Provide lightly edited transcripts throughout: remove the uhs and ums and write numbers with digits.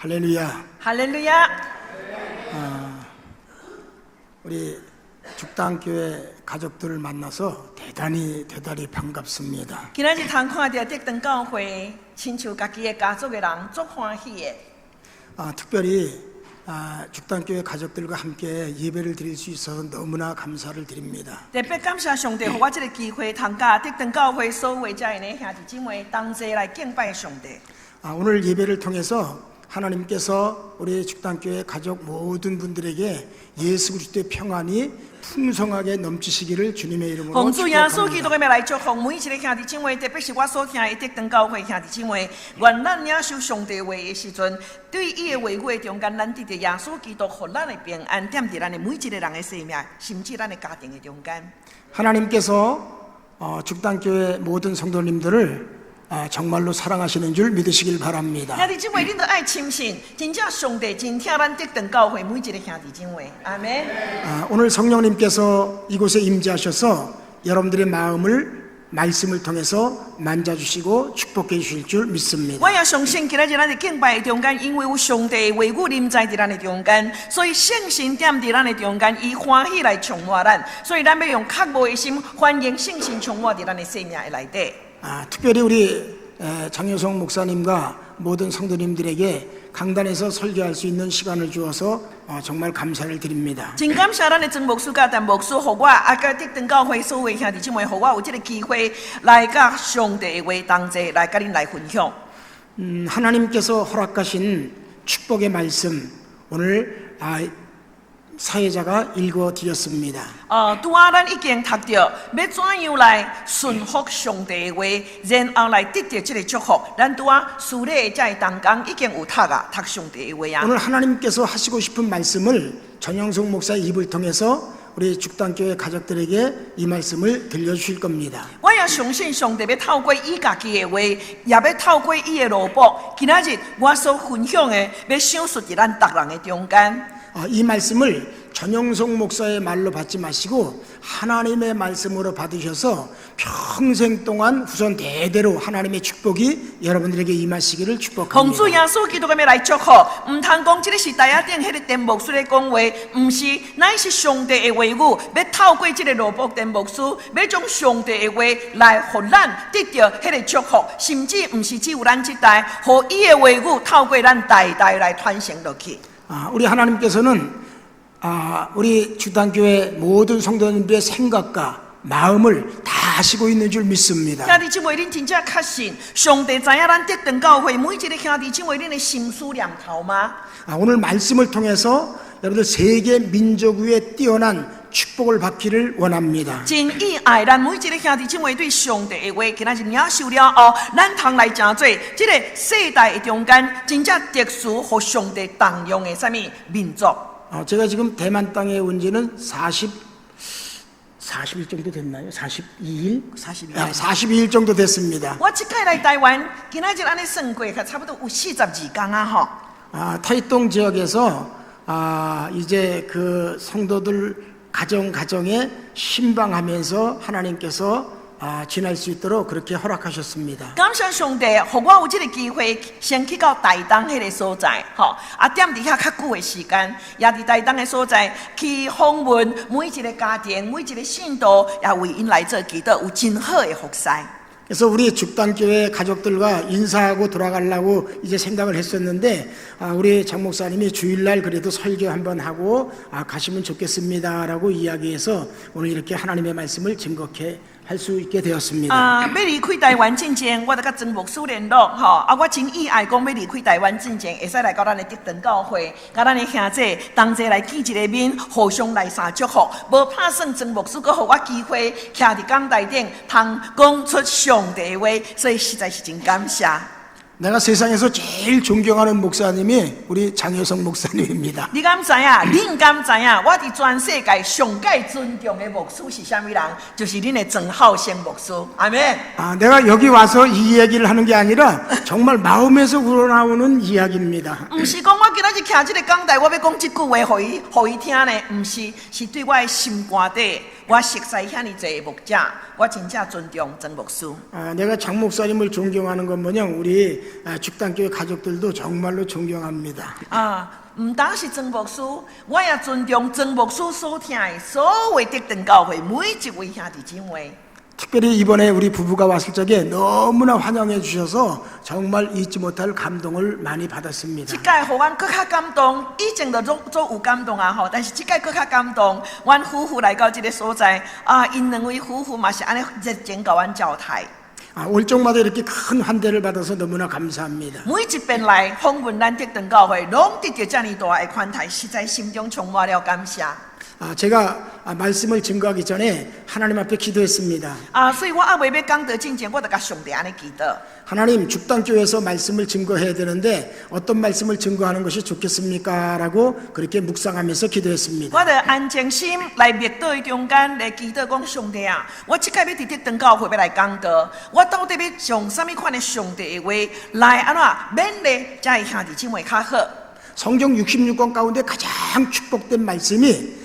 할렐루야. 哈利路亞！ 우리 죽당교회 가족들을 만나서 대단히 대단히 반갑습니다. 今仔日通看著竹塘教會，親像家己的家族的人，足歡喜的。 특별히 죽당교회 가족들과 함께 예배를 드릴 수 있어서 너무나 감사를 드립니다. 特別感謝上帝，予我這个機會，通佮竹塘教會所有遮的兄弟姊妹同齊來敬拜上帝。 오늘 예배를 통해서 하나님께서 우리 죽당교회 가족 모든 분들에게 예수 그리스도의 평안이 풍성하게 넘치시기를 주님의 이름으로 奉主耶穌基 축복합니다. 督的名來祝福每一个兄弟姊妹，特別是我所聽的竹塘教會兄弟姊妹，願咱領受上帝話的時陣，對伊的話語的中間，咱得著耶穌基督予咱的平安，踮佇咱的每一个人的生命，甚至咱的家庭的中間。 하나님께서 죽당교회 모든 성도님들을 정말로 사랑하시는 줄 믿으시길 바랍니다. 兄弟姊妹，恁著愛深信，真正上帝真疼咱竹塘教會每一个兄弟姊妹。阿門。 오늘 성령님께서 이곳에 임재하셔서 여러분들의 마음을 말씀을 통해서 만져주시고 축복해 주실 줄 믿습니다. 我也相信，今仔日咱佇敬拜的中間，因為有上帝的話語臨在佇咱的中間，所以聖神踮佇咱的中間，伊歡喜來充滿咱，所以咱欲用渴慕的心歡迎聖神充滿佇咱的生命的內底。 특별히 우리 장효성 목사님과 모든 성도님들에게 강단에서 설교할 수 있는 시간을 주어서 정말 감사를 드립니다. 真感謝咱的曾牧師佮陳牧師，予我啊佮竹塘教會所有的兄弟姊妹，予我有這个機會來佮上帝的話同齊來佮恁來分享。 하나님께서 허락하신 축복의 말씀 오늘 사회자가 읽어 드렸습니다. 拄仔咱已經讀著，欲怎樣來順服上帝的話，然後來得著這个祝福。咱拄仔司禮的這个同工已經有讀啊，讀上帝的話啊。 오늘 하나님께서 하시고 싶은 말씀을 전영석 목사 입을 통해서 우리 죽당교회 가족들에게 이 말씀을 들려주실 겁니다. 我也相信上帝欲透過伊家己的話，也欲透過伊的奴僕。今仔日我所分享的，欲賞賜佇咱逐人的中間。 이 말씀을 전영석 목사의 말로 받지 마시고 하나님의 말씀으로 받으셔서 평생 동안 후손 대대로 하나님의 축복이 여러분들에게 임하시기를 奉主 축복합니다. 耶穌基督的名來祝福，毋通講這个是台仔頂彼个陳牧師咧講話，毋是，乃是上帝的話語，欲透過這个奴僕陳牧師，欲將上帝的話來予咱得著彼个祝福，甚至毋是只有咱這代，予伊的話語透過咱代代來傳承落去。 우리 하나님께서는 우리 죽당교회 모든 성도님들의 생각과 마음을 다 아시고 있는 줄 믿습니다. 兄弟姊妹，恁真正確信，上帝知影咱竹塘教會每一个兄弟姊妹，恁的心思念頭嗎？ 오늘 말씀을 통해서 여러분들 세계 민족 위에 뛰어난 축복을 받기를 원합니다. 真意愛咱每一个兄弟姊妹對上帝的話，今仔日領受了後，咱通來成做這个世代的中間，真正特殊予上帝重用的啥物民族。 제가 지금 대만 땅에 온 지는 40일 정도 됐나요? 42일? 42일. 아, 42일 정도 됐습니다. 我這擺來台灣，今仔日按呢算過，差不多有42工啊吼。 타이동 지역에서 이제 그 성도들 가정 가정에 심방하면서 하나님께서 지날 수 있도록 그렇게 허락하셨습니다. 感謝上帝，予我有這个機會，先去到台東彼个所在，吼，啊，踮佇遐較久的時間，也佇台東的所在去訪問每一个家庭，每一个信徒，也為𪜶來做祈禱，有真好的服侍。 그래서 우리 죽당교회 가족들과 인사하고 돌아가려고 이제 생각을 했었는데 우리 장 목사님이 주일날 그래도 설교 한번 하고 가시면 좋겠습니다라고 이야기해서 오늘 이렇게 하나님의 말씀을 증거케 할 수 있게 되었습니다. 啊，欲離開台灣進前，我就佮曾牧師聯絡，吼，啊，我真意愛講欲離開台灣進前，會使來到咱的竹塘教會，佮咱的兄弟同齊來見一个面，互相來相祝福。無拍算曾牧師閣予我機會，徛佇講台頂，通講出上帝的話，所以實在是真感謝。 내가 세상에서 제일 존경하는 목사님이 우리 장효성 목사님입니다. 你敢知影？恁敢知影？我佇全世界上蓋尊重的牧師是啥物人？就是恁的曾浩生牧師。阿門。 내가 여기 와서 이 이야기를 하는 게 아니라 정말 마음에서 우러나오는 이야기입니다. 毋是講我今仔日徛這个講台，我欲講這句話予伊聽呢？毋是，是對我的心肝底，我熟似遐爾濟牧者，我真正尊重曾牧師。 아, 내가 장 목사님을 존경하는 것 마냥 우리 죽당교회 가족들도 정말로 존경합니다. 啊，毋單是曾牧師，我也尊重曾牧師所疼的所有得長教會每一位兄弟姊妹。 특별히 이번에 우리 부부가 왔을 적에 너무나 환영해 주셔서 정말 잊지 못할 감동을 많이 받았습니다. 這擺予阮閣較感動，以前就總總有感動啊吼，但是這擺閣較感動。阮夫婦來到這个所在，啊，𪜶兩位夫婦嘛是按呢熱情共阮招待。 올 적마다 이렇게 큰 환대를 받아서 너무나 감사합니다. 每一遍來訪問咱得長教會，攏得著遮爾大的款待，實在心中充滿了感謝。 제가 말씀을 증거하기 전에 하나님 앞에 기도했습니다. 啊，所以我猶未欲講道進前，我就共上帝按呢祈禱。 하나님, 죽당교회에서 말씀을 증거해야 되는데 어떤 말씀을 증거하는 것이 좋겠습니까? 라고 그렇게 묵상하면서 기도했습니다. 我就安靜心來默禱的中間來祈禱，講上帝啊，我這擺欲佇得長教會欲來講道，我到底欲用啥物款的上帝的話來按怎勉勵遮的兄弟姊妹較好？ 성경 66권 가운데 가장 축복된 말씀이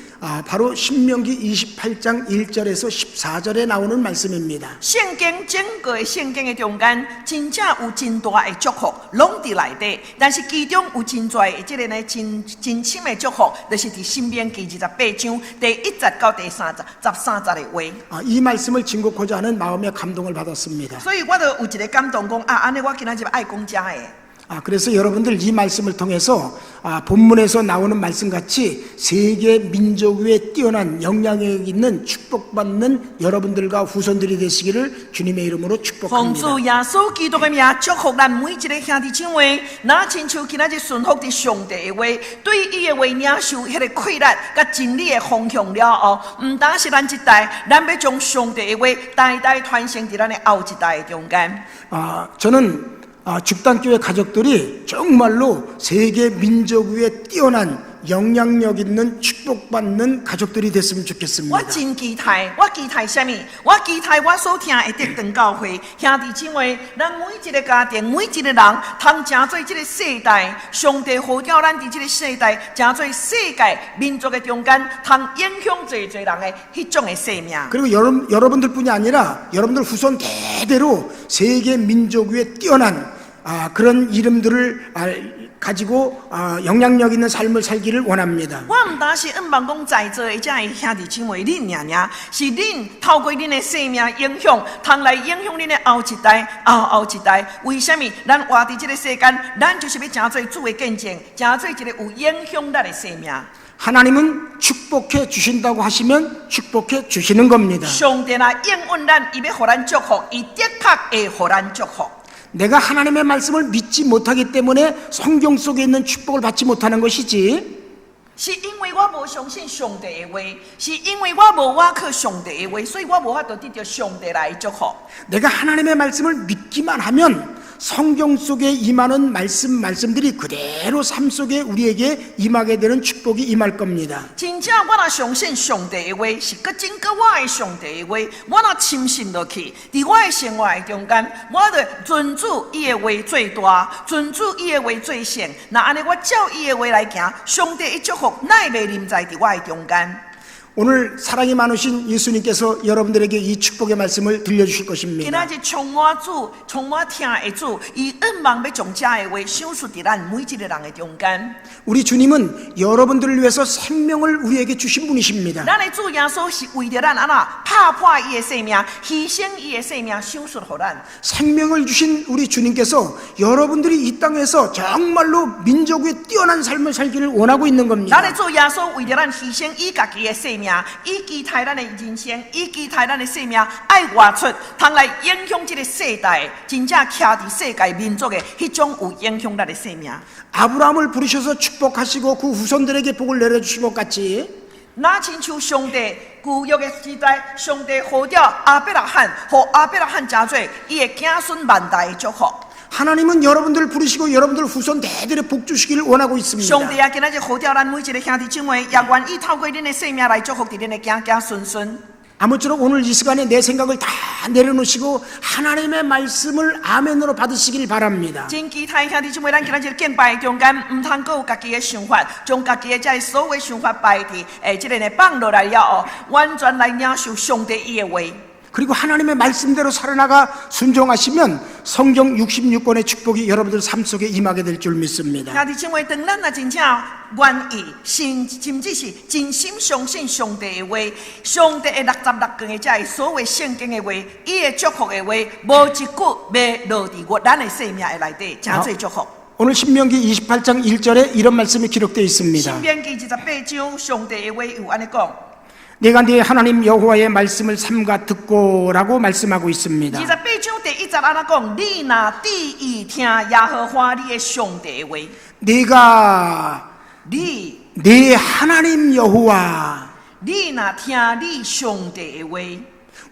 바로 신명기 28장 1절에서 14절에 나오는 말씀입니다. 聖經整個的聖經的中間，真正有真大的祝福，攏佇內底。但是其中有真濟的這个呢，真真深的祝福，就是佇申命記28章第一節到第三節13節的話。 이 말씀을 증거코자 하는 마음의 감동을 받았습니다. 所以我就有一个感動，講啊，按呢我今仔日愛講這个。 그래서 여러분들 이 말씀을 통해서 본문에서 나오는 말씀 같이 세계 민족 위에 뛰어난 영향력 있는 축복받는 여러분들과 후손들이 되시기를 주님의 이름으로 奉 축복합니다. 主耶穌基督的名，祝福咱每一个兄弟姊妹，若親像今仔日順服佇上帝的話，對伊的話領受彼个氣力佮真理的方向了後，毋單是咱這代，咱欲將上帝的話代代傳承佇咱的後一代的中間。 저는 죽당교회 가족들이 정말로 세계 민족 위에 뛰어난 영향력 있는 축복받는 가족들이 됐으면 我 좋겠습니다. 真期待，我期待啥物？我期待我所疼的得長教會兄弟姊妹，咱每一个家庭，每一个人，通成做這个世代，上帝呼召咱佇這个世代，成做世界民族的中間，通影響濟濟人的彼種的生命。 그리고 여러분들뿐이 아니라 여러분들 후손 대대로 세계 민족 위에 뛰어난 그런 이름들을 가지고 영향력 있는 삶을 살기를 원합니다. 我毋單是向望講在座的遮的兄弟姊妹，恁爾爾，是恁透過恁的生命影響，通來影響恁的後一代、後後一代。為啥物？咱活佇這个世間，咱就是欲成做主的見證，成做一个有影響力的生命。 하나님은 축복해 주신다고 하시면 축복해 주시는 겁니다. 上帝若應允咱，伊欲予咱祝福，伊的確會予咱祝福。 내가 하나님의 말씀을 믿지 못하기 때문에 성경 속에 있는 축복을 받지 못하는 것이지. 是因為我無相信上帝的話，是因為我無倚靠上帝的話，所以我無法度得著上帝來的祝福。 내가 하나님의 말씀을 믿기만 하면 성경 속에 임하는 말씀들이 그대로 삶 속에 우리에게 임하게 되는 축복이 임할 겁니다. 真正我若相信上帝的話，是閣真閣我的上帝的話，我若深信落去，佇我的生活的中間，我就尊主伊的話做大，尊主伊的話做聖。若按呢，我照伊的話來行，上帝的祝福哪會袂臨在佇我的中間？ 오늘 사랑이 많으신 예수님께서 여러분들에게 이 축복의 말씀을 들려주실 今 것입니다. 仔日充滿主、充滿疼的主，伊向望欲將遮的話賞賜佇咱每一个人的中間。 우리 주님은 여러분들을 위해서 생명을 우리에게 주신 분이십니다. 咱的主耶穌是為著咱按怎拍破伊的生命，犧牲伊的生命，賞賜予咱。 생명을 주신 우리 주님께서 여러분들이 이 땅에서 정말로 민족 위에 뛰어난 삶을 살기를 원하고 있는 咱 겁니다. 的主耶穌為著咱犧牲伊家己的生命，伊期待咱的人生，伊期待咱的生命愛活出，通來影響這个世代，真正徛佇世界民族的彼種有影響力的生命。 아브라함을 부르셔서 축복하시고 그 후손들에게 복을 내려주신 것 같이 若親像上帝舊約的時代，上帝呼召亞伯拉罕，予亞伯拉罕成做伊的子孫萬代的祝福。 하나님은 여러분들을 부르시고 여러분들 후손 대대로 복 주시기를 원하고 있습니다. 上帝啊，今仔日呼召咱每一个兄弟姊妹，也願意透過恁的生命來祝福佇恁的子子孫孫。 아무쪼록 오늘 이 시간에 내 생각을 다 내려놓으시고 하나님의 말씀을 아멘으로 받으시길 바랍니다. 真期待兄弟姊妹，咱今仔日敬拜中間，毋通閣有家己的想法，將家己的這个所有想法擺佇欸，這个呢放落來了後，完全來領受上帝伊的話。 그리고 하나님의 말씀대로 살아나가 순종하시면 성경 66권의 축복이 여러분들 삶 속에 임하게 될 줄 믿습니다. 兄弟姊妹，當咱若真正願意，甚甚至是真心相信上帝的話，上帝的66卷的這个所有聖經的話，伊的祝福的話，無一句袂落佇我咱的生命的內底，成做祝福。 오늘 신명기 28장 1절에 이런 말씀이 기록되어 있습니다. 申命記28章，上帝的話有按呢講。 네가 네 하나님 여호와의 말씀을 삼가 듣고라고 말씀하고 있습니다. 28章第1節按呢講，你若注意聽耶和華你的上帝的話， 네가 你 네 하나님 여호와 你若聽你上帝的話，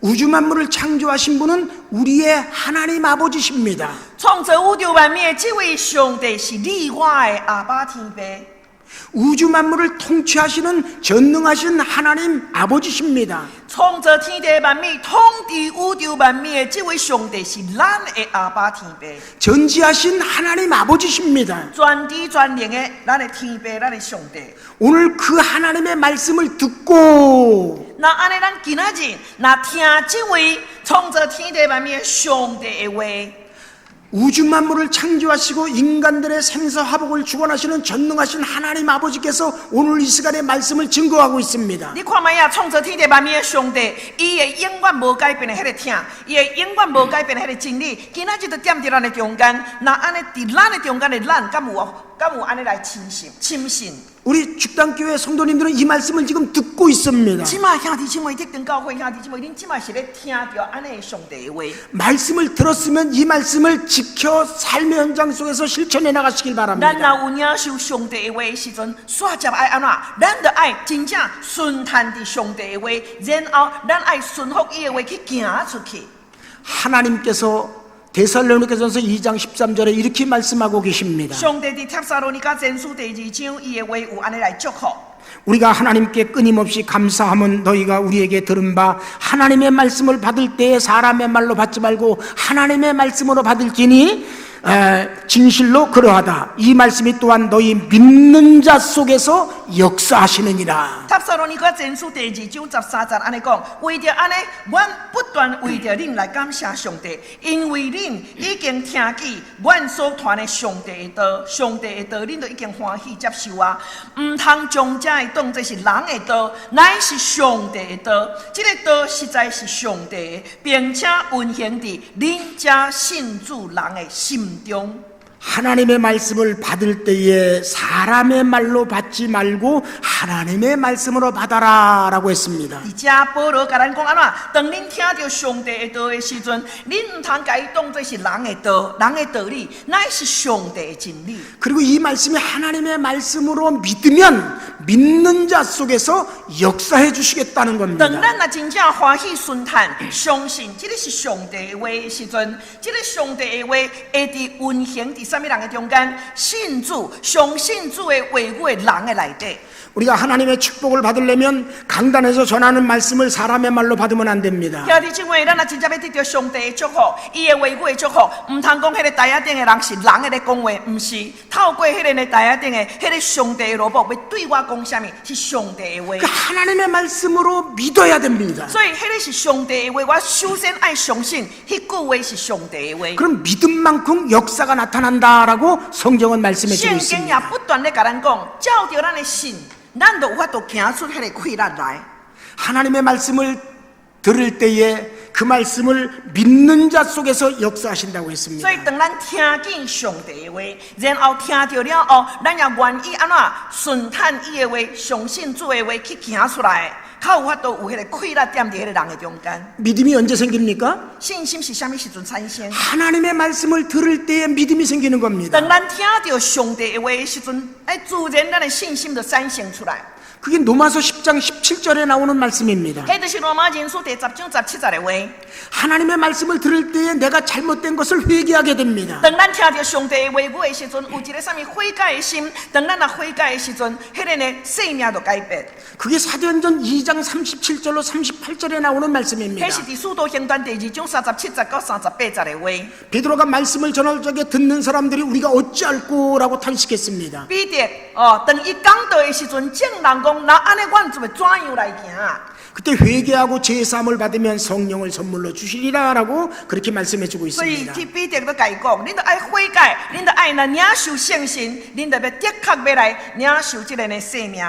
우주 만물을 창조하신 분은 우리의 하나님 아버지십니다. 創造宇宙萬物的這位上帝是你我的阿爸天父。 우주 만물을 통치하시는 전능하신 하나님 아버지십니다. 創造天地萬物、統治宇宙萬物的這位上帝是咱的阿爸天父， 전지하신 하나님 아버지십니다. 全知全能的咱的天父、咱的上帝。 오늘 그 하나님의 말씀을 듣고 若按呢，咱今仔日若聽這位創造天地萬物的上帝的話， 우주 만물을 창조하시고 인간들의 생사화복을 주관하시는 전능하신 하나님 아버지께서 오늘 이 시간에 말씀을 증거하고 있습니다. 你看覓仔，創造天地萬物的上帝，伊會永遠無改變的彼个疼，伊會永遠無改變的彼个真理，今仔日就踮佇咱的中間。若按呢，佇咱的中間的咱，敢有按呢來深信？深信？ 우리 죽당교회 성도님들은 이 말씀을 지금 듣고 있습니다. 這馬兄弟姊妹，德長教會兄弟姊妹，恁這馬是咧聽著按呢上帝的話。 말씀을 들었으면 이 말씀을 지켜 삶의 현장 속에서 실천해 나가시길 咱 바랍니다. 若有領受上帝的話的時陣，煞接愛按怎？咱就愛真正順趁佇上帝的話，然後咱愛順服伊的話去行出去。 하나님께서 데살로니가전서 2장 13절에 이렇게 말씀하고 계십니다. 上帝佇帖撒羅尼迦前書第二章，伊的話有按呢來祝福。 우리가 하나님께 끊임없이 감사함은 너희가 우리에게 들은 바 하나님의 말씀을 받을 때에 사람의 말로 받지 말고 하나님의 말씀으로 받을지니 진실로 그러하다. 이 말씀이 또한 너희 믿는 자 속에서 역사하시느니라. 帖撒羅尼迦前書第二章13節按呢講，為著按呢，阮不斷為著恁來感謝上帝，因為恁已經聽見阮所傳的上帝的道，上帝的道，恁都已經歡喜接受啊！毋通將這个當作是人的道，乃是上帝的道。這个道實在是上帝的，並且運行佇恁這信主人的心中。 하나님의 말씀을 받을 때에 사람의 말로 받지 말고 하나님의 말씀으로 받아라 라고 했습니다. 佇遮保羅共咱講按怎？當恁聽著上帝的道的時陣，恁毋通共伊當作是人的道、人的道理，乃是上帝的真理。 그리고 이 말씀이 하나님의 말씀으로 믿으면 믿는 자 속에서 역사해 주시겠다는 겁니다. 當咱若真正歡喜順趁，相信這个是上帝的話的時陣，這个上帝的話會佇運行佇啥物人的中間，信主、相信主的話語的人的內底。 우리가 하나님의 축복을 받으려면 강단에서 전하는 말씀을 사람의 말로 받으면 안 됩니다. 兄弟姊妹，咱若真正欲得著上帝的祝福，伊的話語的祝福，毋通講彼个台仔頂的人是人的咧講話，毋是透過彼个台仔頂的彼个上帝的蘿蔔，欲對我講啥物，是上帝的話。 그 하나님의 말씀으로 믿어야 됩니다. 所以，彼个是上帝的話，我首先愛相信，彼句話是上帝的話。 그럼 믿음만큼 역사가 나타난다라고 성경은 말씀해 주고 聖經也 있습니다. 不斷咧共咱講，照著咱的信，咱就有法度行出彼个氣力來。 하나님의 말씀을 들을 때에 그 말씀을 믿는 자 속에서 역사하신다고 했습니다. 所以，當咱聽見上帝的話，然後聽著了後，咱也願意按怎順趁伊的話，相信主的話去行出來，較有法度有彼个氣力踮佇彼个人的中間。 믿음이 언제 생깁니까? 信心是啥物時陣產生？ 하나님의 말씀을 들을 때에 믿음이 생기는 겁니다. 當咱聽著上帝的話的時陣，哎，自然咱的信心就產生出來。 그게 로마서 10장 17절에 나오는 말씀입니다. 彼就是羅馬人書第10章17節的話。 하나님의 말씀을 들을 때에 내가 잘못된 것을 회개하게 됩니다. 當咱聽著上帝的話語的時陣，有一个啥物悔改的心。當咱若悔改的時陣，彼個呢生命就改變。 그게 사도행전 2장 37절로 38절에 나오는 말씀입니다. 彼是佇使徒行傳第2章37節到38節的話。 베드로가 말씀을 전할 적에 듣는 사람들이 우리가 어찌할꼬라고 탄식했습니다. 彼得哦，當伊講道的時陣，眾人講：若按呢，阮就欲怎樣來行？ 그때 회개하고 죄사함을 받으면 성령을 선물로 주시리라라고 그렇게 말씀해 주고 所以 있습니다. 去彼得都共伊講，恁著愛悔改，恁著愛來領受聖神，恁著欲的確欲來領受這个呢生命。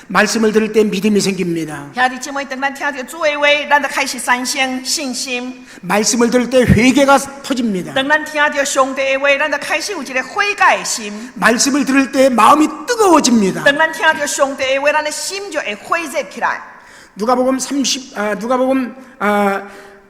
말씀을 들을 때 믿음이 생깁니다. 兄弟姊妹，當咱聽著主的話，咱就開始產生信心。 말씀을 들을 때 회개가 터집니다. 當咱聽著上帝的話，咱就開始有一个悔改的心。 말씀을 들을 때 마음이 뜨거워집니다. 當咱聽著上帝的話，咱的心就會火熱起來。 누가복음 30 아, 누가복음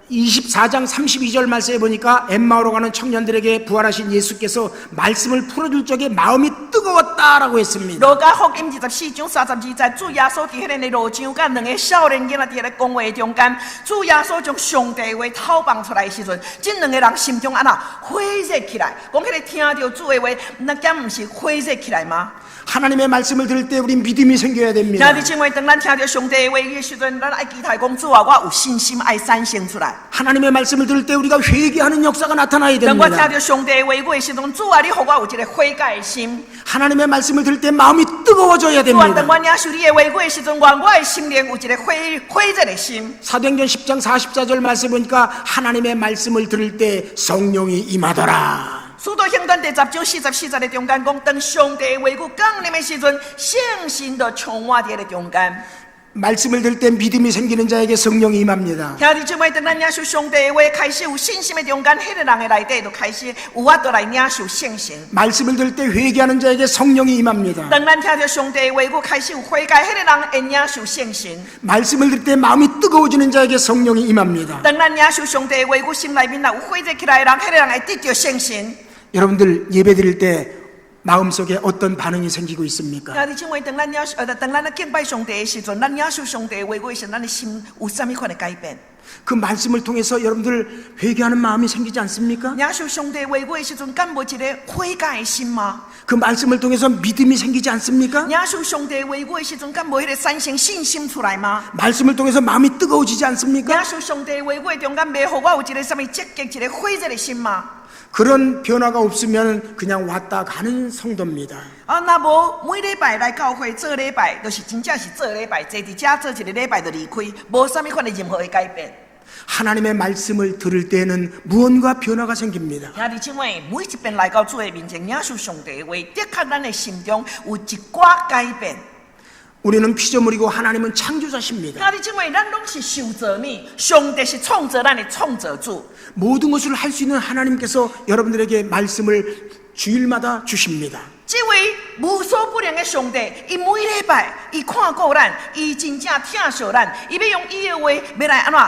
24장 32절 말씀에 보니까 엠마오로 가는 청년들에게 부활하신 예수께서 말씀을 풀어줄 적에 마음이 뜨거웠다라고 했습니다. 路加福音24章32節，主耶穌佇彼个路上，佮兩个少年囡仔佇彼个講話中間，主耶穌將上帝的話透放出來的時陣，這兩个人心中按怎火熱起來？講彼个聽著主的話，若敢毋是火熱起來嗎？ 하나님의 말씀을 들을 때 우리 믿음이 생겨야 됩니다. 兄弟姊妹，當咱聽著上帝的話的時陣，咱愛期待講主啊，我有信心愛產生出來。 하나님의 말씀을 들을 때 우리가 회개하는 역사가 나타나야 當我聽 됩니다. 著上帝的話語的時陣，主啊，你予我有一个悔改的心。 하나님의 말씀을 들을 때 마음이 뜨거워져야 主啊，當 됩니다. 我領受你的話語的時陣，願我的心靈有一个火火熱的心。 사도행전 10장 44절 말씀 보니까 하나님의 말씀을 들을 때 성령이 임하더라. 使徒行傳第10章44節的中間講，當上帝的話語降臨的時陣，聖神就充滿佇彼个中間。 말씀을 들을 때 믿음이 생기는 자에게 성령이 임합니다. 兄弟姊妹，當咱領受上帝的話，開始有信心的中間，彼个人的內底就開始有法度來領受聖神。 말씀을 들을 때 회개하는 자에게 성령이 임합니다. 當咱聽著上帝的話語，開始有悔改，彼个人會領受聖神。 말씀을 들을 때 마음이 뜨거워지는 자에게 성령이 임합니다. 當咱領受上帝的話語，心內面若有火熱起來的人，彼个人會得著聖神。 여러분들 예배 드릴 때 마음속에 어떤 반응이 생기고 있습니까? 兄弟姊妹，當咱領受，當咱咧敬拜上帝的時陣，咱領受上帝的話語的時陣，咱的心有啥物款的改變？ 그 말씀을 통해서 여러분들 회개하는 마음이 생기지 않습니까? 領受上帝話語的時陣，敢無一个悔改的心嗎？ 그 말씀을 통해서 믿음이 생기지 않습니까? 領受上帝話語的時陣，敢無彼个產生信心出來嗎？ 말씀을 통해서 마음이 뜨거워지지 않습니까? 領受上帝話語的中間，袂予我有一个啥物積極、一个火熱的心嗎？ 그런 변화가 없으면 그냥 왔다 가는 성도입니다. 啊，若無每禮拜來教會做禮拜，就是真正是做禮拜，坐佇遮做一个禮拜就離開，無啥物款的任何的改變。 하나님의 말씀을 들을 때에는 무언가 변화가 생깁니다. 兄弟姊妹，每一遍來到主的面前，領受上帝的話，的確咱的心中有一寡改變。 우리는 피조물이고 하나님은 창조자십니다. 兄弟姊妹，咱攏是受造物，上帝是創造咱的創造主。 모든 것을 할 수 있는 하나님께서 여러분들에게 말씀을 주일마다 주십니다. 這位無所不能的上帝，伊每禮拜伊看顧咱，伊真正疼惜咱，伊欲用伊的話欲來按怎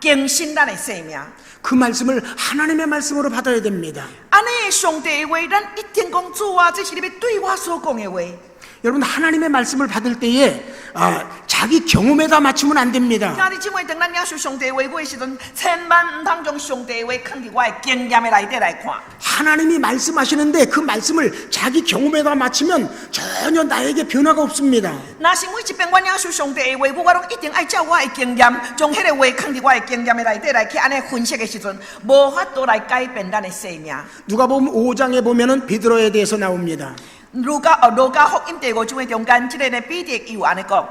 更新咱的生命。 그 말씀을 하나님의 말씀으로 받아야 됩니다. 按呢上帝的話，咱一定講主啊，這是你欲對我所講的話。 여러분 하나님의 말씀을 받을 때에 자기 경험에다 맞추면 안 됩니다. 兄弟姊妹，當咱領受上帝的話語的時陣，千萬毋通將上帝的話囥佇我的經驗的內底來看。 하나님이 말씀하시는데 그 말씀을 자기 경험에다 맞추면 전혀 나에게 변화가 없습니다. 若是每一遍我領受上帝的話語，我攏一定愛照我的經驗，將彼个話囥佇我的經驗的內底來去按呢分析的時陣，無法度來改變咱的生命。 누가복음 5장에 보면은 베드로에 대해서 나옵니다. 路加哦，路加福音第五章的中間，這个呢彼得伊有按呢講，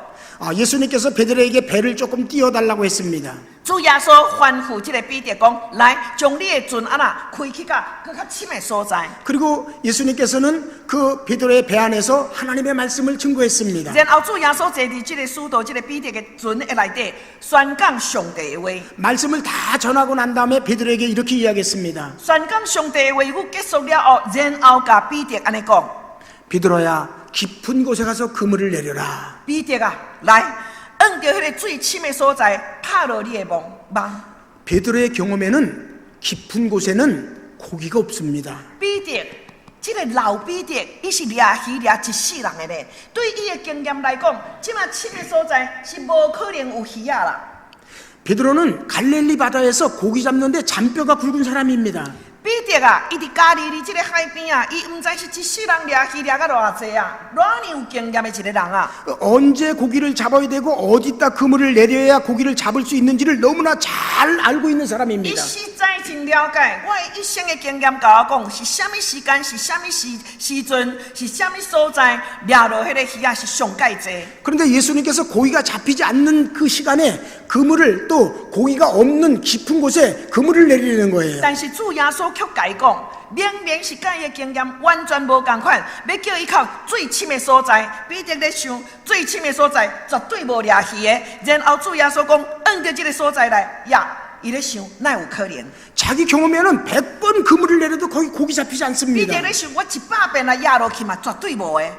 예수님께서 베드로에게 배를 조금 띄워달라고 했습니다. 主耶穌吩咐這个彼得講，來，將你的船按怎開去到閣較深的所在。 그리고 예수님께서는 그 베드로의 배 안에서 하나님의 말씀을 증거했습니다. 然後主耶穌坐佇這个使徒這个彼得的船的內底，宣講上帝的話。 말씀을 다 전하고 난 다음에 베드로에게 이렇게 이야기했습니다. 宣講上帝的話語結束了後，然後共彼得按呢講： 베드로야, 깊은 곳에 가서 그물을 내려라. 彼得啊，來，往著彼个水深的所在，拍落你的網網。 베드로의 경험에는 깊은 곳에는 고기가 없습니다. 彼得這个老彼得，伊是掠魚掠一世人的呢。對伊的經驗來講，這麼深的所在是無可能有魚仔啦。 베드로는 갈릴리 바다에서 고기 잡는데 잔뼈가 굵은 사람입니다. 彼得啊，伊佇加利利這个海邊啊，伊毋知是一世人掠魚掠甲偌濟啊，偌爾有經驗的一个人啊。 언제 고기를 잡아야 되고 어디다 그물을 내려야 고기를 잡을 수 있는지를 너무나 잘 알고 있는 伊 사람입니다. 實在真了解，我的一生的經驗共我講，是啥物時間，是啥物時時陣，是啥物所在，掠落彼个魚仔是上蓋濟。 그런데 예수님께서 고기가 잡히지 않는 그 시간에 그물을 또 고기가 없는 깊은 곳에 그물을 내리는 거예요. 但是主耶穌卻共伊講，明明是佮伊的經驗完全無仝款，欲叫伊到水深的所在，彼得咧想水深的所在絕對無掠魚的。然後主耶穌講，按著這个所在來掠，伊咧想哪有可能？ 자기 경험에는 100번 그물을 내려도 거기 고기 잡히지 彼 않습니다. 得咧想，我100遍來掠落去嘛，絕對無的。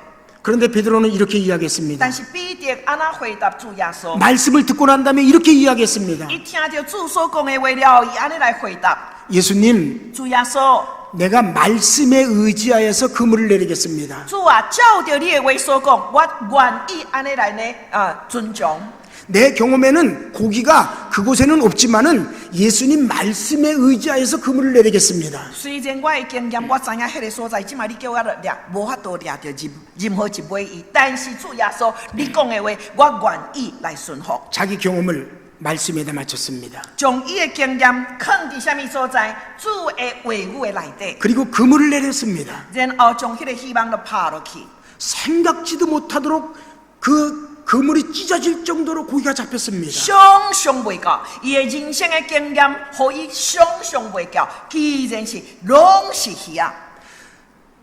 그런데 베드로는 이렇게 이야기했습니다. 但是彼得按怎回答主耶穌？ 말씀을 듣고 난 다음에 이렇게 이야기했습니다. 伊聽著主所講的話了後，伊按呢來回答 예수님, 主耶穌。 내가 말씀에 의지하여서 그물을 내리겠습니다. 主啊，照著你的話所講，我願意按呢來呢啊遵從。 내 경험에는 고기가 그곳에는 없지만은 예수님 말씀에 의지하여서 그물을 내리겠습니다. 雖然我的經驗，我知影彼个所在，這擺你叫我掠，無法度掠著任任何一尾魚。但是主耶穌，你講的話，我願意來順服。 자기 경험을 말씀에다 맞췄습니다. 將伊的經驗囥佇啥物所在？主的話語的內底， 그리고 그물을 내렸습니다. 然後將彼个漁網就拍落去。 생각지도 못하도록 그 그물이 찢어질 정도로 고기가 잡혔습니다. 想像袂到，伊的人生的經驗，予伊想像袂到，居然是攏是魚仔。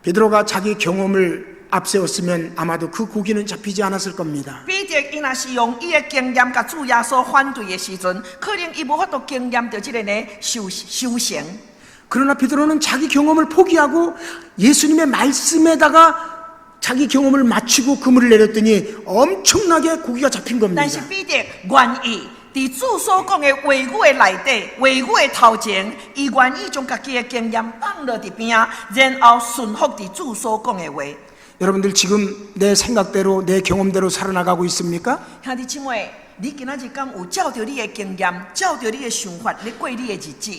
베드로가 자기 경험을 앞세웠으면 아마도 그 고기는 잡히지 않았을 겁니다. 彼得伊若是用伊的經驗共主耶穌反對的時陣，可能伊無法度經驗著這个呢收收成。 그러나 베드로는 자기 경험을 포기하고 예수님의 말씀에다가 자기 경험을 맞추고 그물을 내렸더니 엄청나게 고기가 잡힌 겁니다. 但是彼得願意佇主所講的話語的內底，話語的頭前，伊願意將家己的經驗放落佇邊仔，然後順服佇主所講的話。 여러분들 지금 내 생각대로 내 경험대로 살아나가고 있습니까? 兄弟姊妹，你今仔日敢有照著你的經驗，照著你的想法咧過你的日子？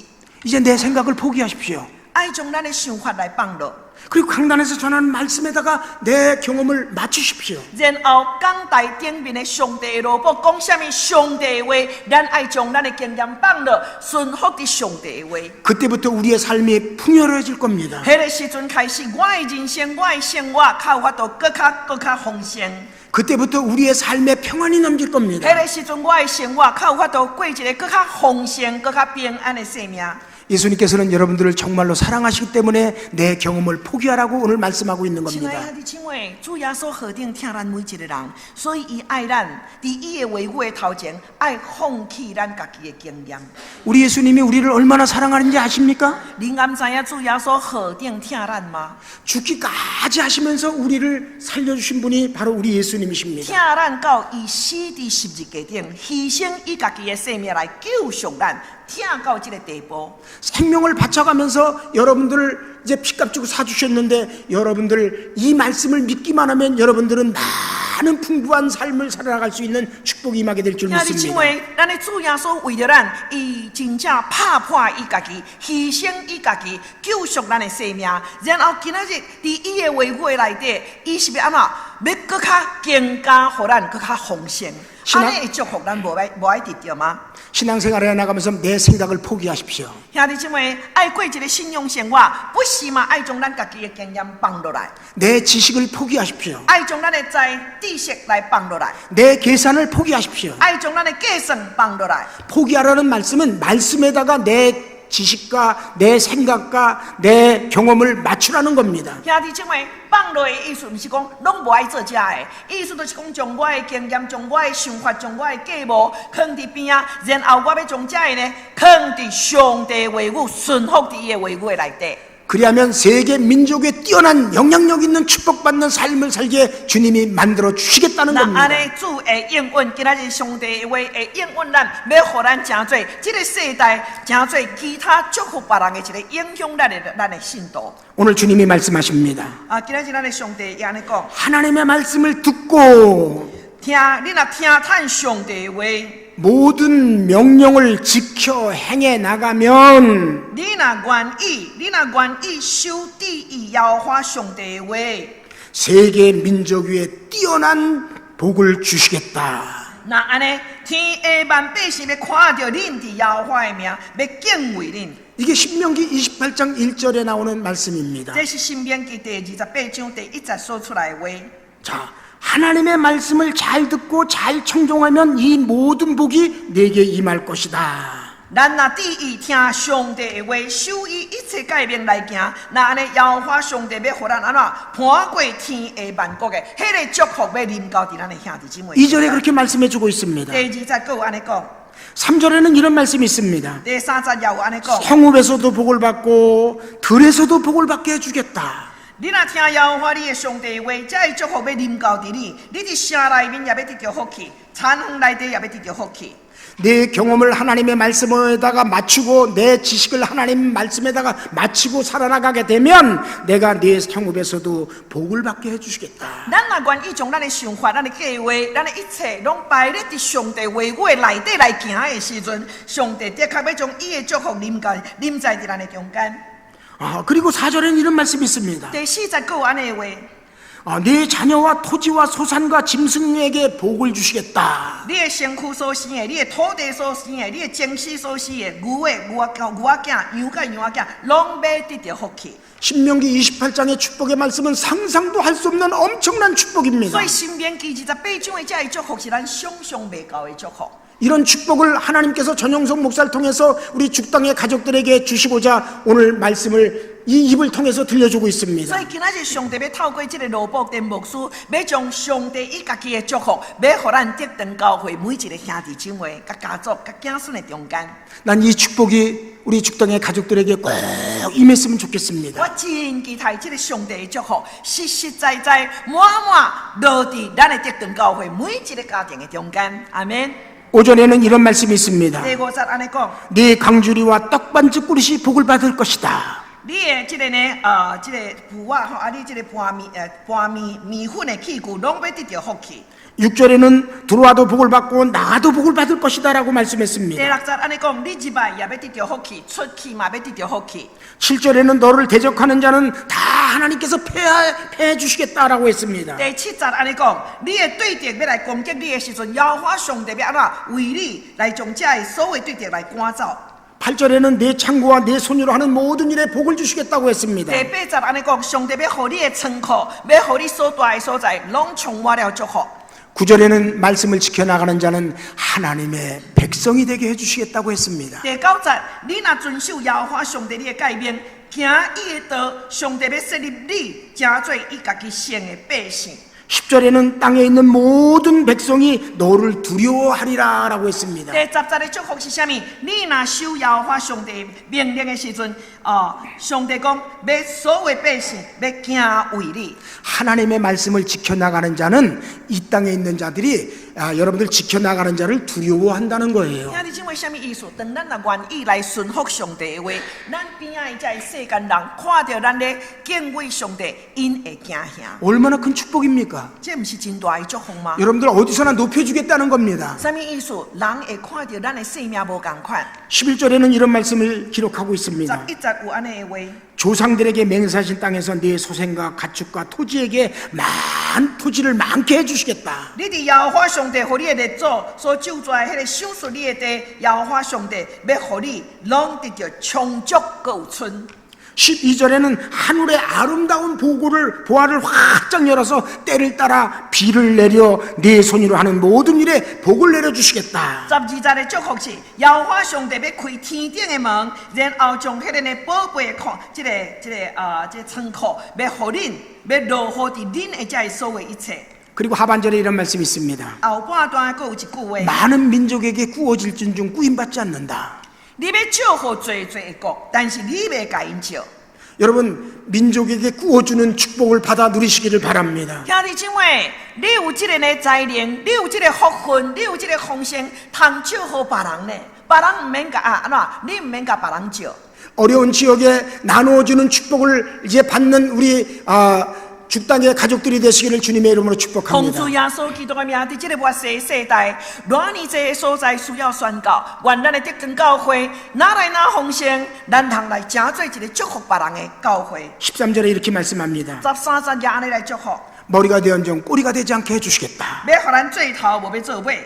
이제 내 생각을 포기하십시오. 愛將咱的想法來放落， 그리고 강단에서 전하는 말씀에다가 내 경험을 맞추십시오. 然後講台頂面的上帝的奴僕講啥物上帝的話，咱愛將咱的經驗放落，順服佇上帝的話。 그때부터 우리의 삶이 풍요로워질 겁니다. 彼个時陣開始，我的人生、我的生活，較有法度閣較閣較豐盛。 그때부터 우리의 삶에 평안이 넘칠 겁니다. 彼个時陣，我的生活較有法度過一个閣較豐盛、閣較平安的生命。 예수님께서는 여러분들을 정말로 사랑하시기 때문에 내 경험을 포기하라고 오늘 말씀하고 있는 親愛 겁니다. 的兄弟姊妹，主耶穌何等疼咱每一个人，所以伊愛咱，佇伊的話語的頭前，愛放棄咱家己的經驗。 우리 예수님이 우리를 얼마나 사랑하는지 아십니까? 恁敢知影主耶穌何等疼咱嗎？ 죽기까지 하시면서 우리를 살려주신 분이 바로 우리 예수님이십니다. 疼咱到伊死佇十字架頂，犧牲伊家己的生命來救贖咱，疼到這个地步。 생명을 바쳐가면서 여러분들을 이제 피값 주고 사주셨는데 여러분들 이 말씀을 믿기만 하면 여러분들은 많은 풍부한 삶을 살아나갈 수 있는 축복이 임하게 될 줄 兄弟姊 믿습니다. 妹，咱的主耶穌為著咱，伊真正拍破伊家己，犧牲伊家己，救贖咱的生命。然後今仔日佇伊的話語的內底，伊是欲按怎？欲閣較更加予咱閣較豐盛。是嗎按呢的祝福咱無愛無愛得著嗎？ 신앙생활을 해나가면서 내 생각을 포기하십시오. 兄弟姊妹，愛過一个信仰生活，不是嘛？愛將咱家己的經驗放落來， 내 지식을 포기하십시오. 愛將咱的知知識來放落來， 내 계산을 포기하십시오. 愛將咱的計算放落來。 포기하라는 말씀은 말씀에다가 내 지식과 내 생각과 내 경험을 맞추라는 겁니다. 兄弟姊妹，放落的意思，毋是講攏無愛做這的，意思就是講將我的經驗、將我的想法、將我的計謀囥佇邊仔，然後我欲將這的呢，囥佇上帝話語，順服佇伊的話語的內底。 그리하면 세계 민족의 뛰어난 영향력 있는 축복받는 삶을 살게 주님이 만들어 주시겠다는 若 겁니다. 按呢，主會應允，今仔日上帝的話會應允咱，欲予咱成做這个世代，成做其他祝福別人的一个影響力的咱的信徒。 오늘 주님이 말씀하십니다. 啊，今仔日咱的上帝會按呢講， 하나님의 말씀을 듣고 聽你若聽趁上帝的話， 모든 명령을 지켜 행해 나가면 你若願意，你若願意守旨意耶和華上帝的話， 세계 민족 위에 뛰어난 복을 주시겠다. 若按呢，天下萬百姓欲看著恁佇耶和華的名，欲敬畏恁。 이게 신명기 28장 1절에 나오는 말씀입니다. 這是申命記第28章第1節所出來的話。 자, 하나님의 말씀을 잘 듣고 잘 청종하면 이 모든 복이 네게 임할 것이다. 咱若注意聽上帝的話，守伊一切誡命來行，若按呢，耶和華上帝欲予咱按怎攀過天下萬國的，彼個祝福欲臨到佇咱的兄弟姊妹。 2절에 그렇게 말씀해 주고 있습니다. 第二節閣有按呢講， 3절에는 이런 말씀이 있습니다. 第三節也有按呢講。 성읍에서도 복을 받고 들에서도 복을 받게 해주겠다. 你若聽耶和華你的上帝的話，這个祝福欲臨到佇你，你佇城內面也欲得著福氣，田園內底也欲得著福氣。 내 경험을 하나님의 말씀에다가 맞추고 내 지식을 하나님 말씀에다가 맞추고 살아나가게 되면 내가 네 성읍에서도 복을 받게 해주시겠다. 咱若願意將咱的想法、咱的計劃、咱的一切，攏擺咧佇上帝話語的內底來行的時陣，上帝的確欲將伊的祝福臨到臨在佇咱的中間。 아, 그리고 4절에는 이런 말씀이 있습니다. 第四節閣有按呢的話， 아, 네 자녀와 토지와 소산과 짐승에게 복을 주시겠다. 你的身軀所生的，你的土地所生的，你的精子所生的，牛的牛仔牛仔囝、羊佮羊仔囝，攏欲得著福氣。 신명기 28장의 축복의 말씀은 상상도 할 수 없는 엄청난 축복입니다. 所以申命記28章的這个祝福是咱想象袂到的祝福。 이런 축복을 하나님께서 전영석 목사를 통해서 우리 죽당의 가족들에게 주시고자 오늘 말씀을 이 입을 통해서 들려주고 있습니다. 所以今仔日上帝欲透過這个羅寶田牧師，欲將上帝伊家己的祝福，欲予咱竹長教會每一个兄弟姊妹、佮家族、佮子孫的中間。 난 이 축복이 우리 죽당의 가족들에게 꼭 임했으면 좋겠습니다. 我真期待這个上帝的祝福，實實在在滿滿落佇咱的竹長教會每一个家庭的中間。阿們。 5절에는 이런 말씀이 있습니다. 第五節按呢講， 네 광주리와 떡반죽 그릇이 복을 받을 것이다. 你的這个呢，呃，這个盤仔吼，啊，你這个盤麵，呃，盤麵麵粉的器具，攏欲得著福氣。 6절에는 들어와도 복을 받고 나가도 복을 받을 것이다 라고 말씀했습니다. 第六節按呢講，你入來也欲得著福氣，出去嘛欲得著福氣。 7절에는 너를 대적하는 자는 다 하나님께서 패해 주시겠다라고 했습니다. 第七節按呢講，你的對敵欲來攻擊你的時陣，耶和華上帝欲按怎為你來將這个所有對敵來趕走。 8절에는 네 창고와 네 손으로 하는 모든 일에 복을 주시겠다고 했습니다. 第八節按呢講，上帝欲予你的倉庫，欲予你所蹛的所在，攏充滿了祝福。 9절에는 말씀을 지켜나가는 자는 하나님의 백성이 되게 해주시겠다고 했습니다. 第九節，你若遵守耶和華上帝你的誡命，行伊的道，上帝欲設立你，成做伊家己聖的百姓。 10절에는 땅에 있는 모든 백성이 너를 두려워하리라 라고 했습니다. 第十節的祝福是啥物？你若守耶和華上帝命令的時陣，哦，上帝講，欲所有百姓欲敬畏你。 하나님의 말씀을 지켜나가는 자는 이 땅에 있는 자들이 아, 여러분들 지켜나가는 자를 두려워한다는 거예요. 兄弟姊妹，啥物意思？當咱若願意來順服上帝的話，咱邊仔的這个世間人看著咱咧敬畏上帝，𪜶會驚嚇。 얼마나 큰 축복입니까? 這毋是真大的祝福嗎？ 여러분들 어디서나 높여주겠다는 겁니다. 啥物意思？人會看著咱的生命無仝款。 11절에는 이런 말씀을 기록하고 있습니다. 11節有按呢的話。 조상들에게 맹세하신 땅에서 네 소생과 가축과 토지에게 많은 토지를 많게 해주시겠다. 你佇耶和華上帝予你的列祖所咒詛的彼个賞賜你的地，耶和華上帝欲予你攏得著充足閣有賰。 12절에는 하늘의 아름다운 보고를 보화를 활짝 열어서 때를 따라 비를 내려 네 손으로 하는 모든 일에 복을 내려 주시겠다. 12節的祝福是，耶和華上帝欲開天頂的門，然後將彼個呢寶貝的庫，這個倉庫，欲予恁，欲落雨佇恁的這个所有一切。 그리고 하반절에 이런 말씀이 있습니다. 後半段閣有一句話， 많은 민족에게 꾸어질진중 꾸임받지 않는다. 你欲祝福濟濟的國，但是你袂共𪜶笑。 여러분, 민족에게 꾸어주는 축복을 받아 누리시기를 바랍니다. 兄弟姊妹，你有這个呢才能，你有這个福分，你有這個豐盛，通祝福別人呢。別人毋免共啊，按怎？你毋免共別人借。 어려운 지역에 나누어주는 축복을 이제 받는 우리 죽당의 가족들이 되시기를 주님의 이름으로 奉 축복합니다. 主耶穌基督的名，佇這个末世世代，偌爾濟的所在需要宣告，願咱的德長教會，若來若豐盛，咱通來成做一個祝福別人的教會。 13절에 이렇게 말씀합니다. 13節也按呢來祝福， 머리가 되언정 꼬리가 되지 않게 해주시겠다. 欲予咱做頭，無欲做尾；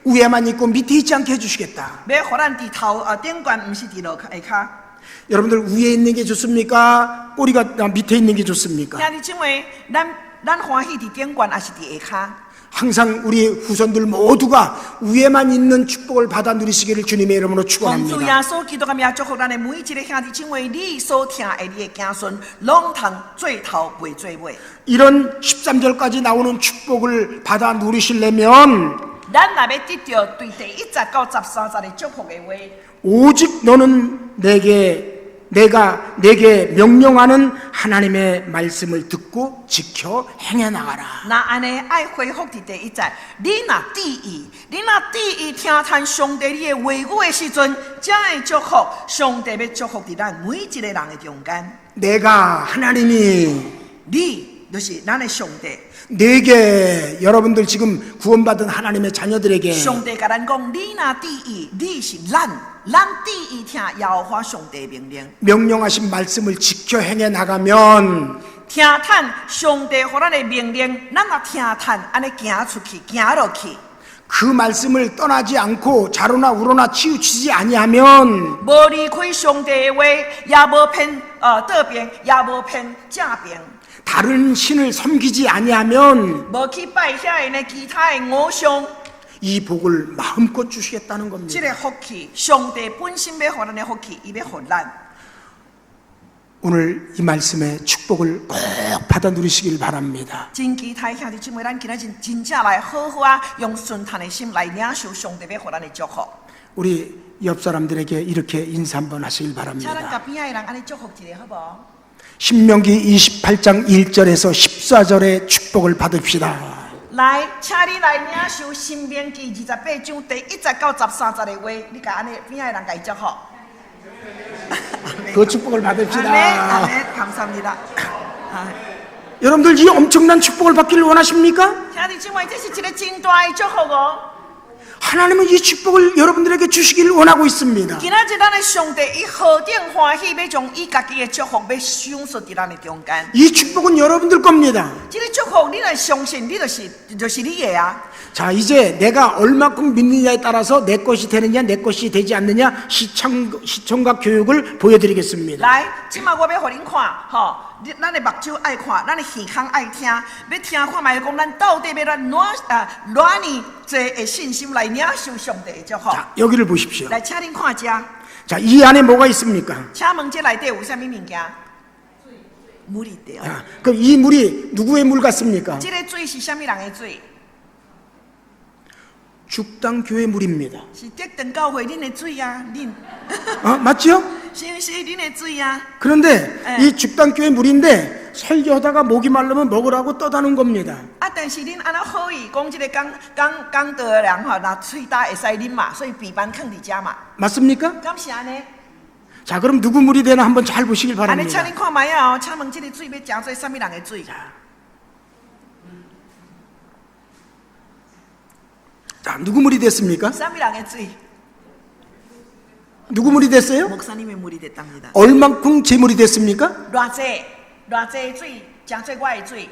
위에만 있고 밑에 있지 않게 해주시겠다. 欲予咱佇頭啊頂懸，毋是佇落下跤。 여러분들, 위에 있는 게 좋습니까? 꼬리가 밑에 있는 게 좋습니까? 兄弟姊妹，咱咱歡喜佇頂懸，抑是佇下跤？ 항상 우리 후손들 모두가 위에만 있는 축복을 받아 누리시기를 주님의 이름으로 奉主 축원합니다. 耶穌基督的名祝福咱的每一个兄弟姊妹，你所疼的你的子孫，攏通做頭袂做尾。 이런 13절까지 나오는 축복을 받아 누리시려면 咱若欲得著對第一節到13節的祝福的話， 오직 너는 내게 내가 네게 명령하는 하나님의 말씀을 듣고 지켜 행해 나가라. 若按呢愛回復佇第一節，你若注意，你若注意聽趁上帝你的話語的時陣，才會祝福，上帝欲祝福佇咱每一個人的中間。 내가 하나님이 你就是咱的上帝， 네게, 여러분들 지금 구원받은 하나님의 자녀들에게 上帝共咱講，你若注意，你是咱，咱注意聽耶和華上帝的命令。 명령하신 말씀을 지켜 행해 나가면 聽趁上帝予咱的命令，咱若聽趁按呢行出去，行落去， 그 말씀을 떠나지 않고 좌로나 우로나 치우치지 아니하면 無離開上帝的話，也無偏倒爿，也無偏正爿， 다른 신을 섬기지 아니하면 無去拜遐个呢其他的偶像， 이 복을 마음껏 주시겠다는 這 겁니다. 个福氣，上帝本身欲予咱的福氣，伊欲予咱。 오늘 이 말씀의 축복을 꼭 받아 누리시길 바랍니다. 真期待兄弟姊妹，咱今仔日真正來好好啊，用順趁的心來領受上帝欲予咱的祝福。 우리 옆 사람들에게 이렇게 인사 한번 하시길 請咱 바랍니다. 共邊仔的人按呢祝福一下，好無？ 신명기 28장 1절에서 14절의 축복을 받읍시다. 來，請你來領受申命記28章第一節到13節的話，你共按呢邊仔的人共伊祝福。 그 축복을 阿們，阿 받읍시다. 們，감사합니다。啊， 여러분들, 이 엄청난 축복을 받기를 원하십니까? 兄弟姊妹，這是一個真大的祝福哦。 하나님은 이 축복을 여러분들에게 주시기를 원하고 있습니다. 今仔日咱的上帝，伊何等歡喜，欲將伊家己的祝福欲賞賜佇咱的中間。 이 축복은 여러분들 겁니다. 這個祝福，你若相信，你就是你的啊。 자, 이제 내가 얼마큼 믿느냐에 따라서 내 것이 되느냐, 내 것이 되지 않느냐 시청각 교육을 보여드리겠습니다. 來，這擺我欲予恁看，吼，你咱的目睭愛看，咱的耳孔愛聽，欲聽看覓講，咱到底欲咱偌啊偌爾濟的信心來領受上帝的祝福。 자, 여기를 보십시오. 來，請恁看這， 자, 이 안에 뭐가 있습니까? 請問這內底有啥物物件？물이對。 아, 그럼 이 물이 누구의 물 같습니까? 這个水是啥物人的水？ 죽당교회 물입니다. 是德長教會恁的水啊，恁 어, 맞죠? 是毋是恁的水啊？ 그런데 네. 이 죽당교회 물인데 설교하다가 목이 마르면 먹으라고 떠다 놓은 겁니다. 啊，但是恁按呢好意，講這个講講講道的人吼，若喙焦會使啉嘛，所以平板囥佇遮嘛， 맞습니까? 敢是按呢？ 자, 그럼 누구 물이 되나 한번 잘 보시길 按呢，請 바랍니다. 恁看覓仔哦，請問這个水欲成做啥物人的水？ 자, 누구 물이 됐습니까? 啥物人的水？ 누구 물이 됐어요? 목사님의 물이 됐답니다. 얼만큼 제 물이 됐습니까? 偌濟偌濟水，成做我的水。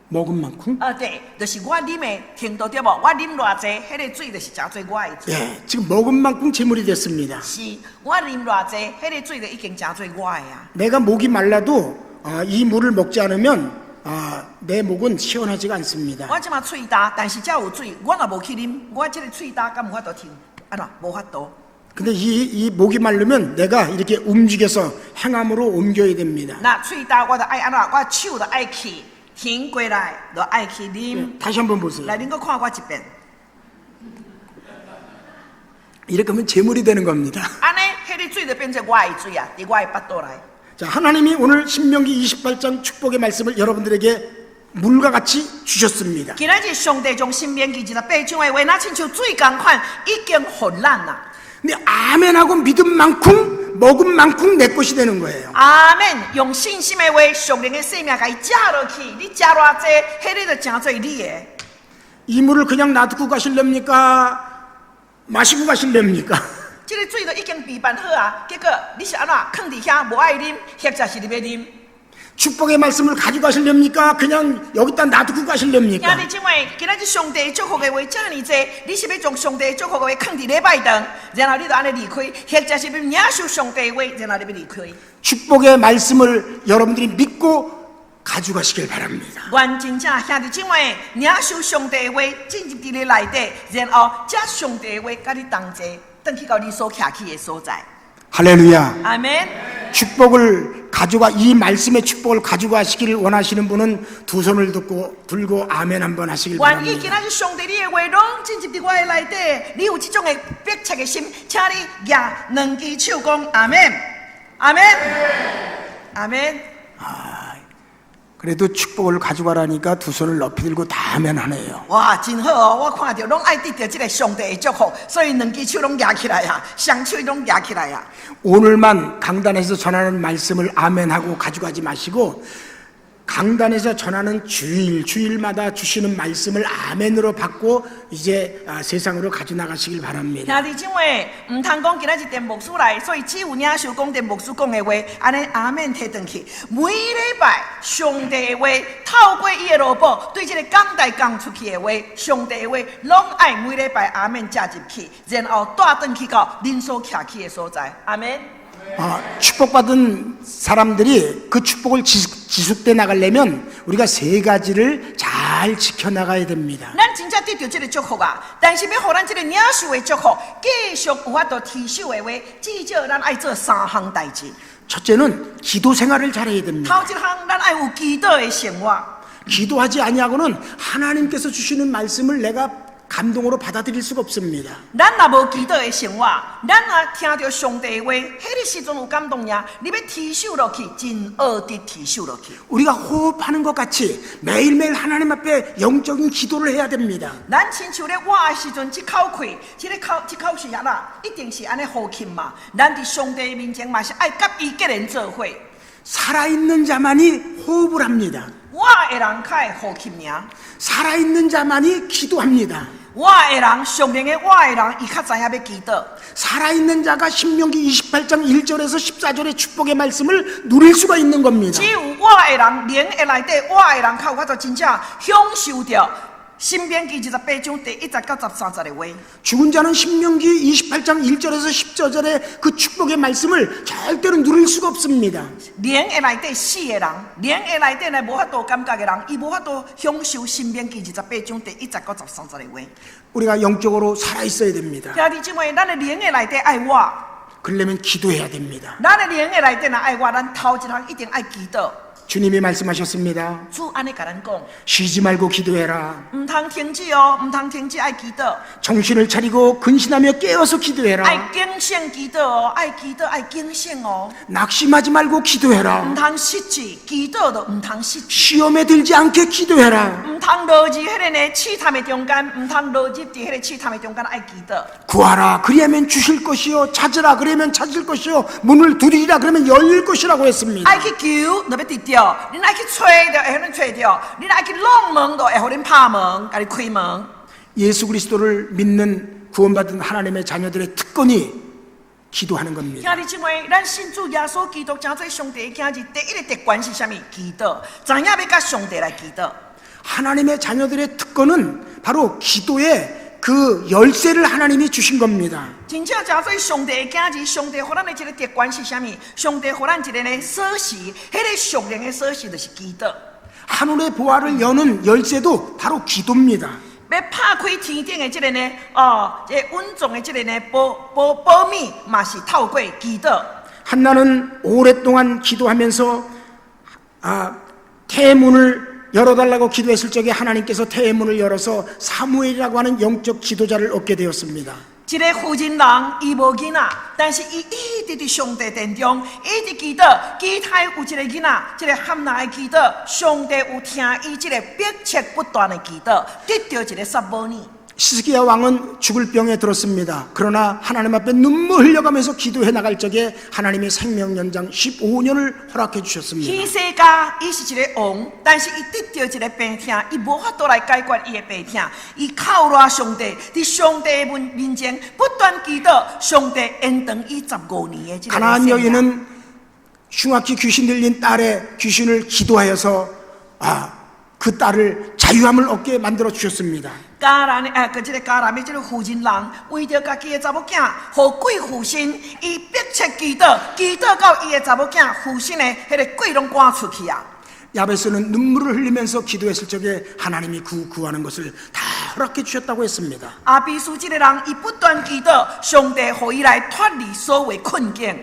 먹은 만큼? 啊對，就是我啉的程度對無？我啉偌濟，彼個水就是成做我的水。 예, 지금 먹은 만큼 제 물이 됐습니다. 是，我啉偌濟，彼個水就已經成做我的啊。 내가 목이 말라도 이 물을 먹지 않으면 내 목은 시원하지가 않습니다. 我這馬喙焦，但是遮有水，我若無去啉，我這个喙焦敢有法度停？按怎無法度。 근데 이 목이 마르면 내가 이렇게 움직여서 행함으로 옮겨야 됩니다. 若喙焦，我就愛按怎？我手就愛去停過來，就愛去啉。 다시 한번 보세요. 來，恁閣看我一遍。 이렇게 하면 제물이 되는 겁니다. 按呢，彼個水就變做我的水啊，佇我的腹肚內。 자, 하나님이 오늘 신명기 28장 축복의 말씀을 여러분들에게 물과 같이 주셨습니다. 今仔日上帝將申命記28章的話，若親像水仝款，已經予咱啦。 근데 아멘하고 믿은 만큼 먹은 만큼 내 것이 되는 거예요. 阿門！用信心的話，屬靈的生命共伊食落去，你食偌濟，彼个就成做你的。 이 물을 그냥 놔두고 가실렵니까? 마시고 가실렵니까? 這个水都已經備辦好啊，結果你是按怎囥佇遐無愛啉，或者是你欲啉？ 축복의 말씀을 가져가실렵니까? 그냥 여기다 놔두고 가실렵니까? 兄弟姊妹，今仔日上帝祝福的話遮爾濟，你是欲將上帝祝福的話囥佇禮拜堂，然後你就按呢離開，或者是欲領受上帝的話，然後你欲離開？ 축복의 말씀을 여러분들이 믿고 가져가시길 바랍니다. 願真正兄弟姊妹領受上帝的話，進入佇你內底，然後這上帝的話佮你同齊，轉去到你所徛起的所在。 할렐루야. 阿門。 축복을 가져가 이 말씀의 축복을 가져가시기를 원하시는 분은 두 손을 들고 아멘 한번 하시길 願意今 바랍니다. 仔日上帝你的話攏進入佇我的內底，你有這種的迫切的心，請你舉兩支手講阿門，阿門，阿門。 그래도 축복을 가져가라니까 두 손을 높이 들고 다 아멘 하네요. 哇，真好哦！我看著攏愛得著這个上帝的祝福，所以兩支手攏舉起來啊，雙手攏舉起來啊。 오늘만 강단에서 전하는 말씀을 아멘하고 가져가지 마시고 강단에서 전하는 주일 주일마다 주시는 말씀을 아멘으로 받고 이제 세상으로 가져 나가시길 바랍니다. 兄弟姊妹，毋通講今仔日電牧師來，所以只有領受講電牧師講的話，按呢阿們提轉去。每禮拜上帝的話，透過伊的奴僕對這个講台講出去的話，上帝的話，攏愛每禮拜阿們食入去，然後帶轉去到恁所徛起的所在。阿們。 축복받은 사람들이 그 축복을 지속돼 나가려면 우리가 세 가지를 잘 지켜나가야 됩니다. 咱真正得著這个祝福啊！但是欲予咱這个領受的祝福繼續有法度持守的話，至少咱愛做三項代誌。 첫째는 기도 생활을 잘해야 됩니다. 頭一項，咱愛有祈禱的生活。 기도하지 아니하고는 하나님께서 주시는 말씀을 내가 감동으로 받아들일 수가 없습니다. 咱若無祈禱的生活，咱若聽著上帝的話，彼个時陣有感動爾，你欲持守落去，真學得持守落去。 우리가 호흡하는 것 같이 매일매일 하나님 앞에 영적인 기도를 해야 됩니다. 咱親像咧活的時陣，這口氣，這口氣啊，一定是按呢呼吸嘛。咱佇上帝面前嘛是愛佮伊結連做伙。 살아있는 자만이 호흡을 합니다. 活的人較會呼吸爾。 살아있는 자만이 기도합니다. 活的人，屬靈的活的人，伊較知影欲祈禱。 살아있는 자가 신명기 28장 1절에서 14절의 축복의 말씀을 누릴 수가 있는 겁니다. 只有活的人，靈的內底活的人，較有法度真正享受著申命記28章第1節到13節的話。 죽은 자는 신명기 28장 1절에서 14절의 그 축복의 말씀을 절대로 누릴 수가 없습니다. 靈的內底死的人，靈的內底呢無法度感覺的人，伊無法度享受申命記28章第1節到13節的話。 우리가 영적으로 살아 있어야 됩니다. 兄弟姊妹，咱的靈的內底愛活， 그러려면 기도해야 됩니다. 咱的靈的內底若愛活，咱頭一項一定愛祈禱。 주님이 말씀하셨습니다. 主按呢共咱講， 쉬지 말고 기도해라. 毋通停止哦，毋通停止愛祈禱， 정신을 차리고 근신하며 깨어서 愛 기도해라. 警醒祈禱哦，愛祈禱愛警醒哦， 낙심하지 말고 기도해라. 毋通失志，祈禱就毋通失志。 시험에 들지 않게 기도해라. 毋通落入彼个呢試探的中間，毋通落入佇彼个試探的中間愛祈禱。 구하라 그리하면 주실 것이요, 찾으라 그러면 찾을 것이요, 문을 두드리라 그러면 열릴 것이라고 했습니다. 愛去求，就欲得著；恁愛去揣，就會予恁揣著；恁愛去挵門，就會予恁拍門，共你開門。 예수 그리스도를 믿는 구원받은 하나님의 자녀들의 특권이 기도하는 겁니다. 兄弟姊妹，咱信主耶穌基督，成做上帝的囝兒，第一个特權是啥物？祈禱，知影欲佮上帝來祈禱。 하나님의 자녀들의 특권은 바로 기도의 그 열쇠를 하나님이 주신 겁니다. 真正成做上帝的囝兒，上帝予咱的這个特權是啥物？上帝予咱一个呢鎖匙，彼个屬靈的鎖匙就是祈禱。 하늘의 보화를 여는 열쇠도 바로 기도입니다. 欲拍開天頂的這个呢，哦，這個隱藏的這个呢，寶寶寶物嘛是透過祈禱。 한나는 오랫동안 기도하면서 태문을 열어달라고 기도했을 적에 하나님께서 태문을 열어서 사무엘이라고 하는 영적 지도자를 얻게 되었습니다. 一个婦人人，伊無囡仔，但是伊一直佇上帝殿中，一直祈禱，期待有一個囡仔，這個含淚的祈禱，上帝有聽伊這個迫切不斷的祈禱，得著一個薩母耳。 히스기야 왕은 죽을 병에 들었습니다. 그러나 하나님 앞에 눈물 흘려가면서 기도해 나갈 적에 하나님의 생명 연장 15년을 허락해 주셨습니다. 希西家伊是一个王，但是伊得著一個病痛，伊無法度來解決伊的病痛，伊靠賴上帝，佇上帝的面面前不斷祈禱，上帝延長伊15年的這個 가나안 生命。 여인은 흉악히 귀신 들린 딸의 귀신을 기도하여서 그 딸을 자유함을 얻게 만들어 주셨습니다. 迦南的啊，佮這个迦南的這个婦人人，為著家己的查某囝，予鬼附身，伊迫切祈禱，祈禱到伊的查某囝附身的彼个鬼攏趕出去啊！ 야베스는 눈물을 흘리면서 기도했을 적에 하나님이 그 구하는 것을 다 허락해 주셨다고 했습니다. 雅比斯這个人，伊不斷祈禱，上帝予伊來脫離所有困境。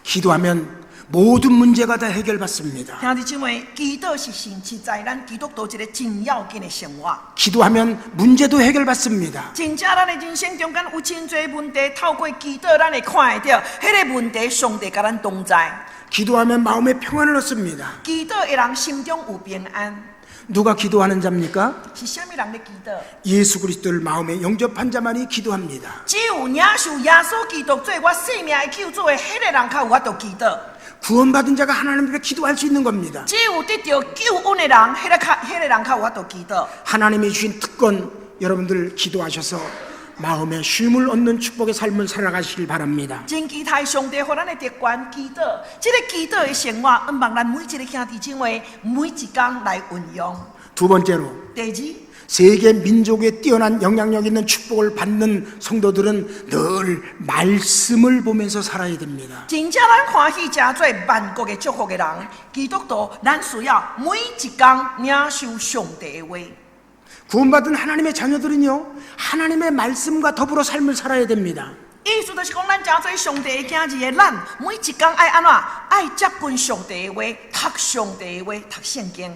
기도하면 모든 문제가 다 해결받습니다. 兄弟姊妹，祈禱是實在咱基督徒一個真要緊的生活。 기도하면 문제도 해결받습니다. 真正咱的人生中間有真濟問題，透過祈禱咱會看會著，彼个問題上帝佮咱同在。 기도하면 마음의 평안을 얻습니다. 祈禱的人心中有平安。 누가 기도하는 자입니까? 是啥物人咧祈禱？ 예수 그리스도를 마음에 영접한 자만이 기도합니다. 只有領受耶穌基督做我生命的救主的彼个人，較有法度祈禱。 구원받은 자가 하나님 앞에 기도할 수 있는 겁니다. 只有得著救恩的人，彼个人較有法度祈禱。 하나님이 주신 특권 여러분들 기도하셔서 마음의 쉼을 얻는 축복의 삶을 살아가시길 바랍니다. 真期待上帝予咱的特權祈禱，這个祈禱的生活，向望咱每一個兄弟姊妹每一工來運用。 두 번째로 第二， 세계 민족의 뛰어난 영향력 있는 축복을 받는 성도들은 늘 말씀을 보면서 살아야 됩니다. 真正咱歡喜成做萬國的祝福的人，基督徒，咱需要每一工領受上帝的話。 구원받은 하나님의 자녀들은요, 하나님의 말씀과 더불어 삶을 살아야 됩니다. 意思就是講，咱成做上帝的囝兒的咱，每一工愛按怎？愛接近上帝的話，讀上帝的話，讀聖經。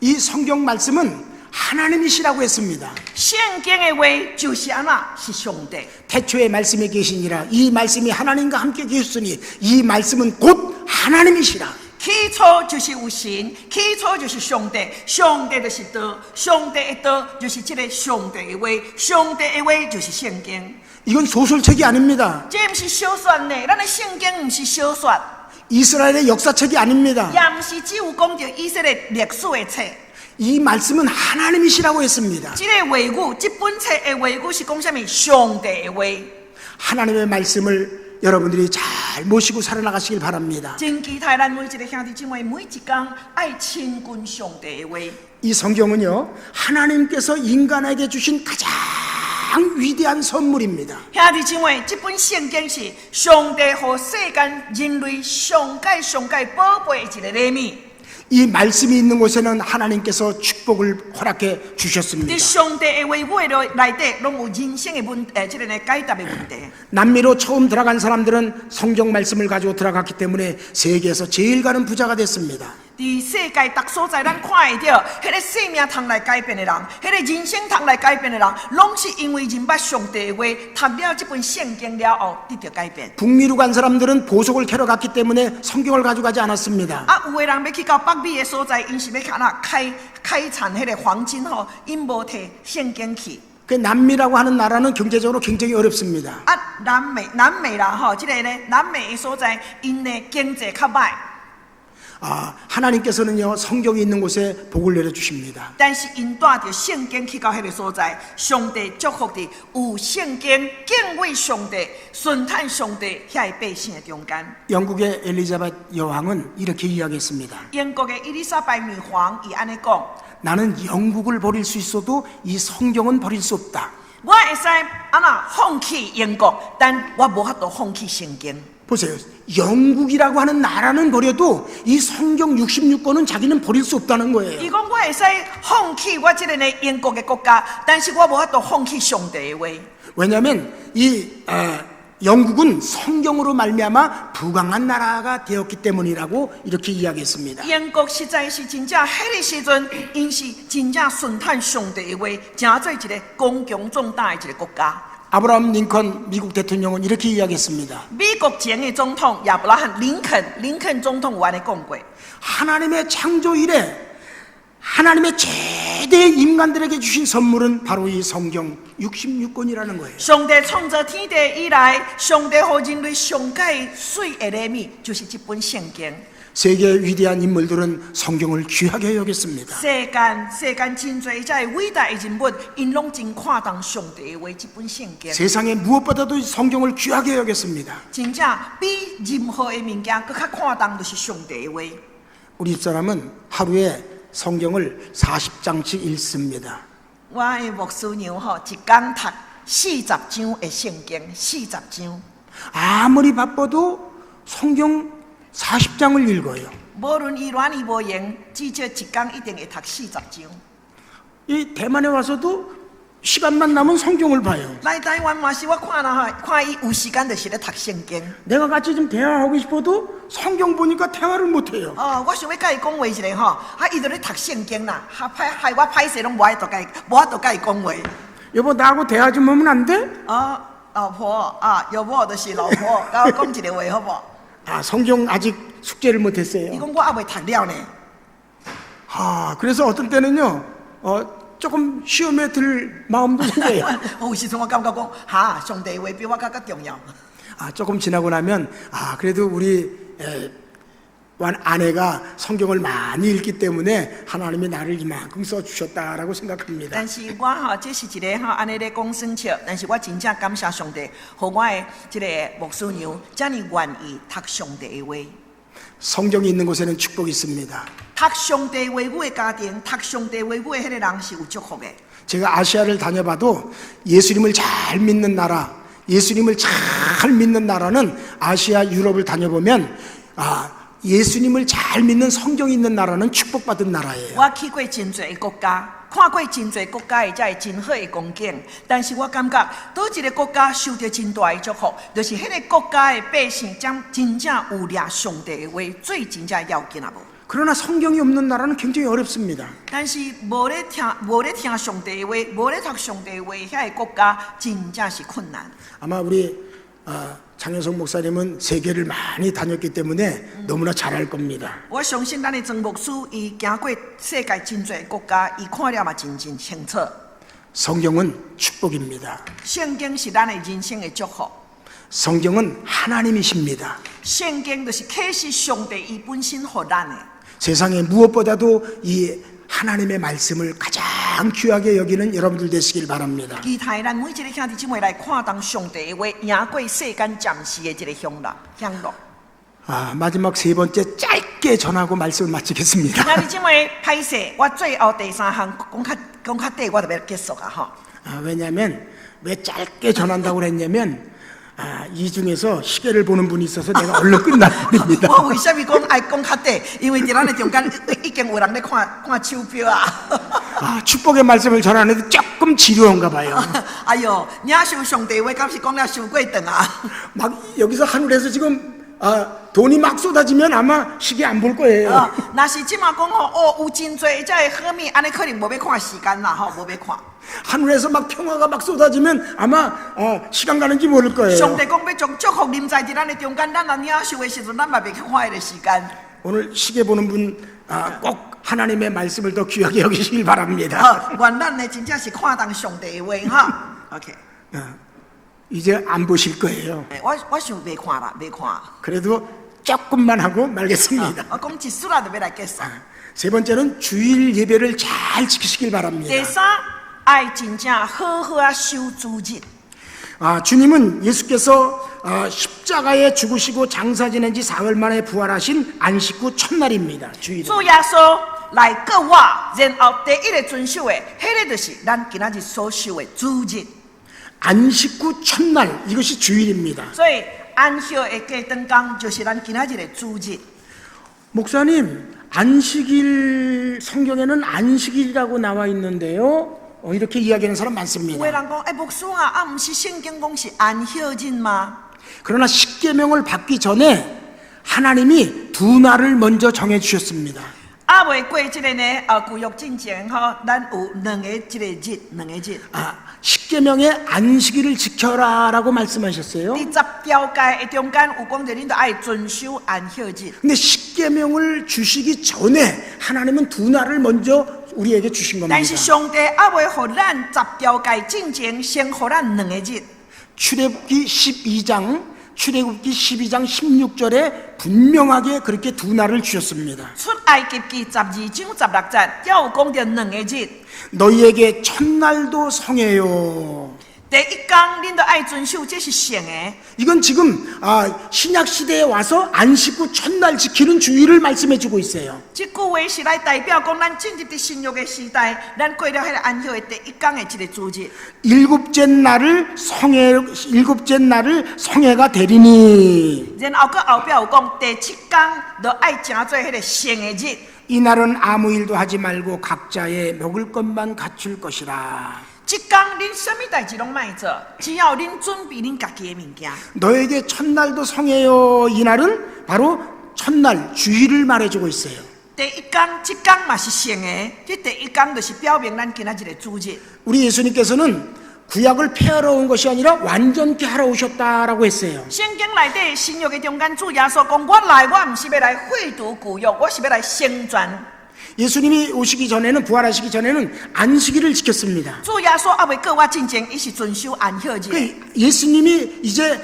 이 성경 말씀은 하나님이시라고 했습니다. 聖經的話就是按怎？是上帝。 태초에 말씀이 계시니라. 이 말씀이 하나님과 함께 계셨으니 이 말씀은 곧 하나님이시라. 起初就是有神，起初就是上帝，上帝就是道，上帝的道就是這个上帝的話，上帝的話就是聖經。 이건 소설책이 아닙니다. 這毋是小說呢，咱的聖經毋是小說， 이스라엘의 역사책이 아닙니다. 也毋是只有講著以色列歷史的冊。 이 말씀은 하나님이시라고 했습니다. 這个話語，這本冊的話語是講啥物？上帝的話。 하나님의 말씀을 여러분들이 잘 모시고 살아나가시길 바랍니다. 真期待咱每一个兄弟姊妹每一工愛親近上帝的話。 이 성경은요, 하나님께서 인간에게 주신 가장 위대한 선물입니다. 兄弟姊妹，這本聖經是上帝予世間人類上蓋上蓋寶貝的一个禮物。 이 말씀이 있는 곳에는 하나님께서 축복을 허락해 주셨습니다. 佇上帝的話語的內底，攏有人生的問，這个呢解答的問題。 남미로 처음 들어간 사람들은 성경 말씀을 가지고 들어갔기 때문에 세계에서 제일 가는 부자가 됐습니다. 佇世界逐所在，咱看會著，彼个生命通來改變的人，彼个人生通來改變的人，攏是因為認捌上帝的話，讀了這本聖經了後，得著改變。 북미로 간 사람들은 보석을 캐러 갔기 때문에 성경을 가져가지 않았습니다. 啊，有的人欲去到北美的所在，𪜶是欲按怎開開採彼个黃金吼，𪜶無提聖經去。 그 남미라고 하는 나라는 경제적으로 굉장히 어렵습니다. 啊，南美啦吼，這个呢，南美的所在，𪜶的經濟較䆀， 하나님께서는요, 성경이 있는 곳에 복을 내려 주십니다. 但是𪜶帶著聖經去到彼个所在，上帝祝福佇有聖經敬畏上帝、順趁上帝遐个百姓的中間。 영국의 엘리자벳 여왕은 이렇게 이야기했습니다. 英國的伊麗莎白女皇伊按呢講： 나는 영국을 버릴 수 있어도 이 성경은 버릴 수 없다. 我會使按怎放棄英國，但我無法度放棄聖經。 보세요. 영국이라고 하는 나라는 버려도 이 성경 66권은 자기는 버릴 수 없다는 거예요. 伊講我會使放棄我這个呢英國的國家，但是我無法度放棄上帝的話。 왜냐하면 이 영국은 성경으로 말미암아 부강한 나라가 되었기 때문이라고 이렇게 이야기했습니다. 英國實在是真正彼个時陣，𪜶是真正順趁上帝的話，成做一個剛強壯大的一個國家。 아브라함 링컨 미국 대통령은 이렇게 이야기했습니다. 美國前的總統亞伯拉罕林肯，林肯總統有按呢講過。 하나님의 창조 이래 하나님의 최대 인간들에게 주신 선물은 바로 이 성경 66권이라는 거예요. 上帝創造天地以來，上帝予人類上蓋媠的禮物，就是這本聖經。 세계의 위대한 인물들은 성경을 귀하게 여겼습니다. 世間真濟遮的偉大的人物，𪜶攏真看重上帝的話，這本聖經。 세상에 무엇보다도 성경을 귀하게 여겼습니다. 真正比任何的物件閣較看重，就是上帝的話。 우리 집사람은 하루에 성경을 40장씩 읽습니다. 我的牧師娘吼，一工讀四十章的聖經，四十章。 아무리 바빠도 성경 40장을 읽어요. 無論伊偌爾無閒，至少一工一定會讀四十章。 이 대만에 와서도 시간만 나면 성경을 봐요. 來台灣嘛是我看啦吼，看伊有時間就是咧讀聖經。 내가 같이 좀 대화하고 싶어도 성경 보니까 대화를 못 해요. 哦，我想欲佮伊講話一下吼，啊，伊就咧讀聖經啦，哈歹害我歹勢攏無愛度佮伊，無法度佮伊講話。 여보, 나하고 대화 좀 하면 안 돼? 哦，老婆啊，有無就是老婆，佮我講一个話好無？ 아, 성경 아직 숙제를 못 伊 했어요. 講我猶未讀了呢。 아, 그래서 어떤 때는요, 조금 시험에 들 마음도 생겨요. 有時陣我感覺講，哈，上帝話比我閣較重要。 아, 조금 지나고 나면, 아, 그래도 우리 아내가 성경을 많이 읽기 때문에 하나님이 나를 이만큼 써주셨다라고 생각합니다. 但是我吼，這是一个吼，按呢咧講耍笑，但是我真正感謝上帝，予我的這個牧師娘遮爾願意讀上帝的話。 성경이 있는 곳에는 축복이 있습니다. 讀上帝話語的家庭，讀上帝話語的彼个人是有祝福的。 제가 아시아를 다녀봐도 예수님을 잘 믿는 나라, 예수님을 잘 믿는 나라는 아시아 유럽을 다녀보면 아, 예수님을 잘 믿는 성경이 있는 나라는 축복받은 나라예요. 我去過真濟个國家，看過真濟國家的遮的真好的光景，但是我感覺佗一个國家受著真大的祝福，就是彼个國家的百姓將真正有掠上帝的話做真正要緊啊無。 그러나 성경이 없는 나라는 굉장히 어렵습니다. 但是無咧聽，無咧聽上帝的話，無咧讀上帝的話，遐个國家真正是困難。 아마 우리 장효성 목사님은 세계를 많이 다녔기 때문에 너무나 잘 알 겁니다. 我相信咱的曾牧師，伊行過世界真濟國家，伊看了嘛真真清楚。 성경은 축복입니다. 聖經是咱的人生的祝福， 성경은 하나님이십니다. 聖經就是啟示上帝伊本身予咱的。 세상에 무엇보다도 이 하나님의 말씀을 가장 귀하게 여기는 여러분들 되시길 바랍니다. 期待咱每一个兄弟姊妹來看重上帝的話，贏過世間暫時的這个享樂享樂。 아, 마지막 세 번째 짧게 전하고 말씀을 마치겠습니다. 兄弟姊妹，歹勢，我最後第三項講較講較短，我就欲結束啊吼。 아, 왜냐하면 왜 짧게 전한다고 그랬냐면 아, 이 중에서 시계를 보는 분이 있어서 내가 얼른 끝나버립니다. 我為啥物講愛講較短？因為佇咱的中間已經有人咧看看手錶啊。 아, 축복의 말씀을 전하는데 조금 지루한가 봐요. 哎喲，領受上帝話，敢是講了傷過長啊？ 막 여기서 하늘에서 지금 아, 돈이 막 쏟아지면 아마 시계 안 볼 거예요. 啊，若是這馬講吼，哦，有真濟遮的好物，按呢可能無欲看時間啦，吼，無欲看。 하늘에서 막 평화가 막 쏟아지면 아마 시간 가는지 모를 거예요. 上帝講欲將祝福臨在佇咱的中間，咱若領受的時陣，咱嘛袂去看彼个時間。 오늘 시계 보는 분 꼭 하나님의 말씀을 더 귀하게 여기시길 바랍니다. 好，願咱呢真正是看重上帝的話，哈。OK， 이제 안 보실 거예요. 我想袂看啦，袂看。 그래도 조금만 하고 말겠습니다. 我講一絲仔就欲來結束。 세 번째는 주일 예배를 잘 지키시길 바랍니다. 第三，愛真正好好仔守主日。 아, 주님은 예수께서 십자가에 죽으시고 장사 지낸 지 사흘 만에 부활하신 안식 후 첫날입니다. 주일은. 主耶穌來告我，然後第一个遵守的，彼个就是咱今仔日所守的主日。 안식 후 첫날 이것이 주일입니다. 所以安息的隔轉工就是咱今仔日的主日。 목사님, 안식일 성경에는 안식일이라고 나와 있는데요. 이렇게 이야기하는 사람 有的 많습니다. 人講，欸，牧師啊，啊，毋是聖經講是安息日嗎？ 그러나 십계명을 받기 전에 하나님이 두 날을 먼저 정해 주셨습니다. 猶未過這个呢，舊約進前吼，咱有兩个這个日，兩個日。 아, 십계명의 안식일을 지켜라라고 말씀하셨어요. 佇十條誡的中間有講著，恁著愛遵守安息日。 근데 십계명을 주시기 전에 하나님은 두 날을 먼저 우리에게 주신 겁니다. 但是上帝猶未予咱十條誡進前，先予咱兩個日。 출애굽기 12장 16절에 분명하게 그렇게 두 날을 주셨습니다. 出埃及記12章16節，才有講著兩個日。 너희에게 첫날도 성회요. 第一工恁著愛遵守，這是聖的。 이건 지금 신약 시대에 와서 안식 후 첫날 지키는 주일을 말씀해 주고 있어요. 這句話是來代表講，咱進入佇新約的時代，咱過了彼个安息的第一工的這个主日。 일곱째 날을 성회가 되리니 然後閣後壁有講，第七工就愛成做彼个聖的日。 이 날은 아무 일도 하지 말고 각자의 먹을 것만 갖출 것이라. 這工恁啥物代誌攏莫做，只要恁準備恁家己的物件。 너에게 첫날도 성회요. 이 날은 바로 첫날 주일을 말해주고 있어요. 第一工，這工嘛是聖的，這第一工就是表明咱今仔日的主日。 우리 예수님께서는 구약을 폐하러 온 것이 아니라 완전케 하러 오셨다라고 했어요. 聖經內底新約的中間，主耶穌講：我來，我毋是欲來廢除舊約，我是欲來成全。 예수님이 오시기 전에는, 부활하시기 전에는 안식일을 지켰습니다. 主耶穌猶未復活進前，伊是遵守安息日。 그 예수님이 이제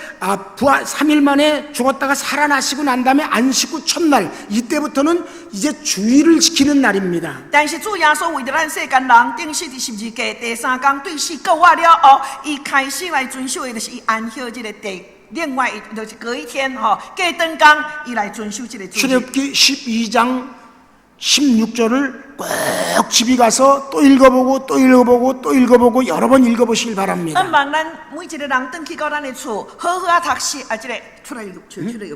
부활 3일 만에 죽었다가 살아나시고 난 다음에 안식 후 첫날, 이때부터는 이제 주일을 지키는 날입니다. 但是主耶穌為著咱世間人釘死佇十字架，第三工對死復活了後，伊開始來遵守的就是伊安息日的第另外一就是隔一天吼，過轉工伊來遵守這个主日。 출애굽기 12장 16절을 꼭 집에 가서 또 읽어보고 또 읽어보고 또 읽어보고 여러 번 읽어보시길 바랍니다. 向望咱每一个人轉去到咱的厝，好好仔讀書啊！這个出埃及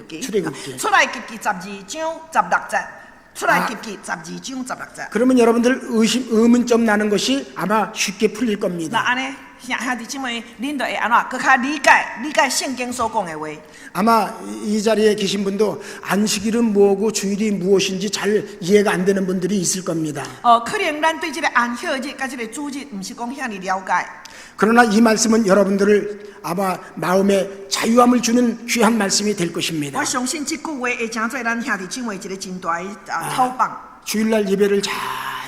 記，出埃及記出埃及記12章16節，出埃及記十二章十六節。 그러면 여러분들 의심 의문점 나는 것이 아마 쉽게 풀릴 那 겁니다. 按呢，兄兄弟姊妹，恁就會按怎，閣較理解理解聖經所講的話。 아마 이 자리에 계신 분도 안식일은 뭐고 주일이 무엇인지 잘 이해가 안 되는 분들이 있을 겁니다. 哦，可能咱對這个安息日佮這个主日，毋是講遐爾了解。 그러나 이 말씀은 여러분들을 아마 마음에 자유함을 주는 귀한 말씀이 될 것입니다. 我相信這句話會成做咱兄弟姊妹一個真大的透放。 주일날 예배를 잘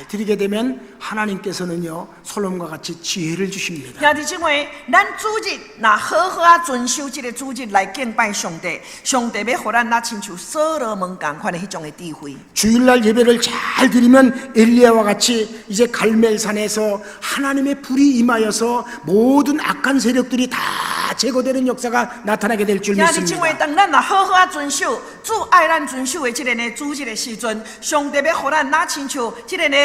드리게 되면 하나님께서는요, 솔로몬과 같이 지혜를 주십니다. 兄弟姊妹，咱主日若好好仔遵守這个主日來敬拜上帝，上帝欲予咱若親像所羅門仝款的彼種的智慧。 주일날 예배를 잘 드리면 엘리야와 같이 이제 갈멜산에서 하나님의 불이 임하여서 모든 악한 세력들이 다 제거되는 역사가 나타나게 될 줄 兄弟姊妹， 믿습니다. 當咱若好好仔遵守主愛咱遵守的這个呢主日的時陣，上帝欲予咱若親像這个呢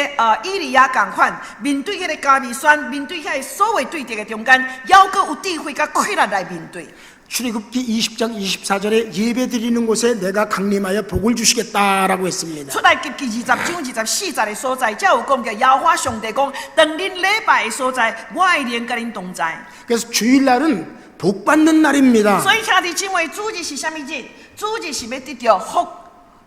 以利亞仝款，面對彼个迦密山，面對遐个所有對敵的中間，猶閣有智慧佮氣力來面對。 출애굽기 20장 24절에 예배 드리는 곳에 내가 강림하여 복을 주시겠다라고 했습니다. 出埃及記20章24節的所在，才有講著耶和華上帝講，當恁禮拜的所在，我的靈佮恁同在。 그래서 주일날은 복 받는 날입니다. 所以兄弟姊妹，主日是啥物日？主日是欲得著福，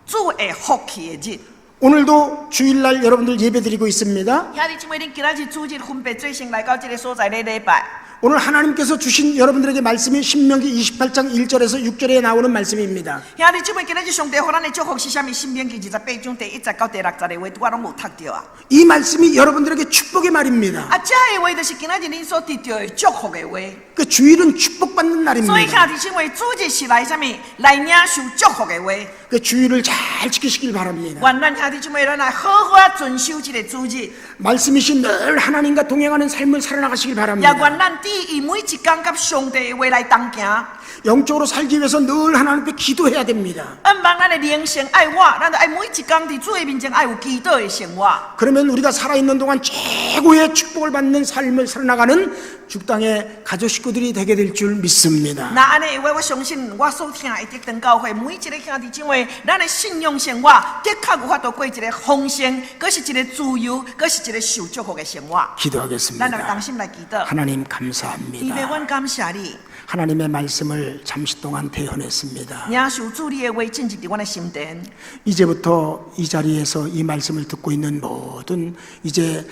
主的福氣的日。 오늘도 주일날 여러분들 예배 드리고 있습니다. 兄弟姊妹，恁今仔日主日分別做聖來到這个所在咧禮拜。 오늘 하나님께서 주신 여러분들에게 말씀이 신명기 28장 1절에서 6절에 나오는 말씀입니다. 兄弟姊妹，今仔日上帝予咱的祝福是啥物？申命記28章第1節到第6節的話，我攏有讀著啊。 이 말씀이 여러분들에게 축복의 말입니다. 啊，這个話就是今仔日恁所得著的祝福的話。 그 주일은 축복받는 所以 날입니다. 兄弟姊妹，主日是來啥物？來領受祝福的話。 그 주일을 잘 지키시길 바랍니다. 願咱兄弟姊妹，咱來好好仔遵守這个主日， 말씀이신 늘 하나님과 동행하는 삶을 살아나가시길 也 바랍니다. 願咱佇伊每一工佮上帝的話來同行。 영적으로 살기 위해서 늘 하나님 앞에 기도해야 됩니다. 向望咱的靈性愛活，咱就愛每一工佇主的面前愛有祈禱的生活。 그러면 우리가 살아있는 동안 최고의 축복을 받는 삶을 살아나가는 죽당의 가족 식구들이 되게 될 줄 믿습니다. 若按呢的話，我相信我所疼的德長教會每一个兄弟姊妹，咱的信仰生活的確有法度過一个豐盛，閣是一个自由，閣是一个受祝福的生活。咱來 기도하겠습니다. 同心來祈禱， 하나님 天父， 감사합니다. 阮感謝你。 하나님의 말씀을 잠시 동안 대헌했습니다. 領受主你的話進入佇阮的心田。 이제부터 이 자리에서 이 말씀을 듣고 있는 모든 이제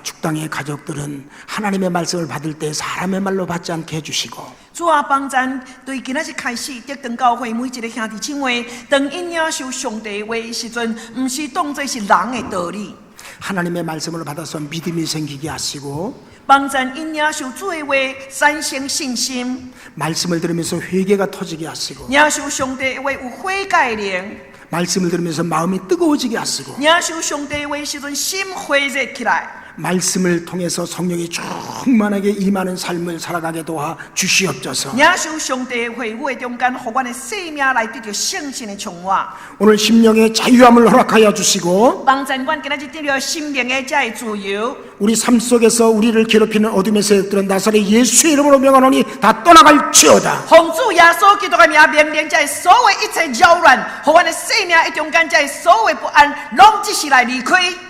죽당의 가족들은 하나님의 말씀을 받을 때 사람의 말로 받지 않게 해주시고 主啊，幫咱對今仔日開始得堂教會每一个兄弟姊妹，當𪜶領受上帝的話的時陣，毋是當做是人的道理。 하나님의 말씀을 받아서 믿음이 생기게 하시고 幫咱𪜶領受主的話，產生信心。 말씀을 들으면서 회개가 터지게 하시고 領受上帝的話有悔改的靈。 말씀을 들으면서 마음이 뜨거워지게 하시고 領受上帝的話時陣，心火熱起來。 말씀을 통해서 성령이 충만하게 임하는 삶을 살아가게 도와 주시옵소서. 領受上帝的話語的中間，予阮的生命來得著聖神的充滿。 오늘 심령의 자유함을 허락하여 주시고 幫贊阮今仔日得著心靈的這个自由。 우리 삶 속에서 우리를 괴롭히는 어둠의 세력들은 나사렛 예수의 이름으로 명하노니 다 떠나갈지어다. 奉主耶穌基督的名命令，這个所有一切擾亂，予阮的生命的中間，這個所有不安，攏即時來離開。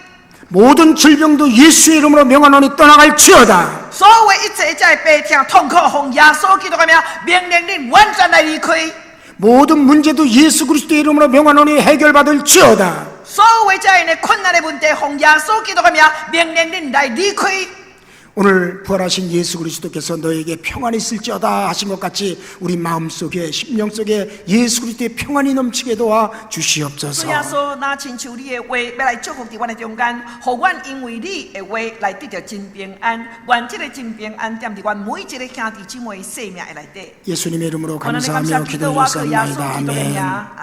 모든 질병도 예수의 이름으로 명하노니 떠나갈지어다. 所有一切這個病痛痛苦，奉耶穌基督的名命令恁完全來離開。 모든 문제도 예수 그리스도의 이름으로 명하노니 해결받을지어다. 所有這樣的困難的問題，奉耶穌基督的名命令恁來離開。 오늘 부활하신 예수 그리스도께서 너에게 평안이 있을지어다 하신 것 같이 우리 마음속에 심령 속에 예수 그리스도의 평안이 넘치게 도와 주시옵소서. 主耶穌，若親像你的話，欲來祝福佇阮的中間，予阮因為你的話來得著真平安。願這個真平安踮佇阮每一个兄弟姊妹的生命的內底。 예수님의 이름으로 我咱 감사하며 感謝基督，我靠耶 기도드렸습니다. 穌基督的名。 아멘.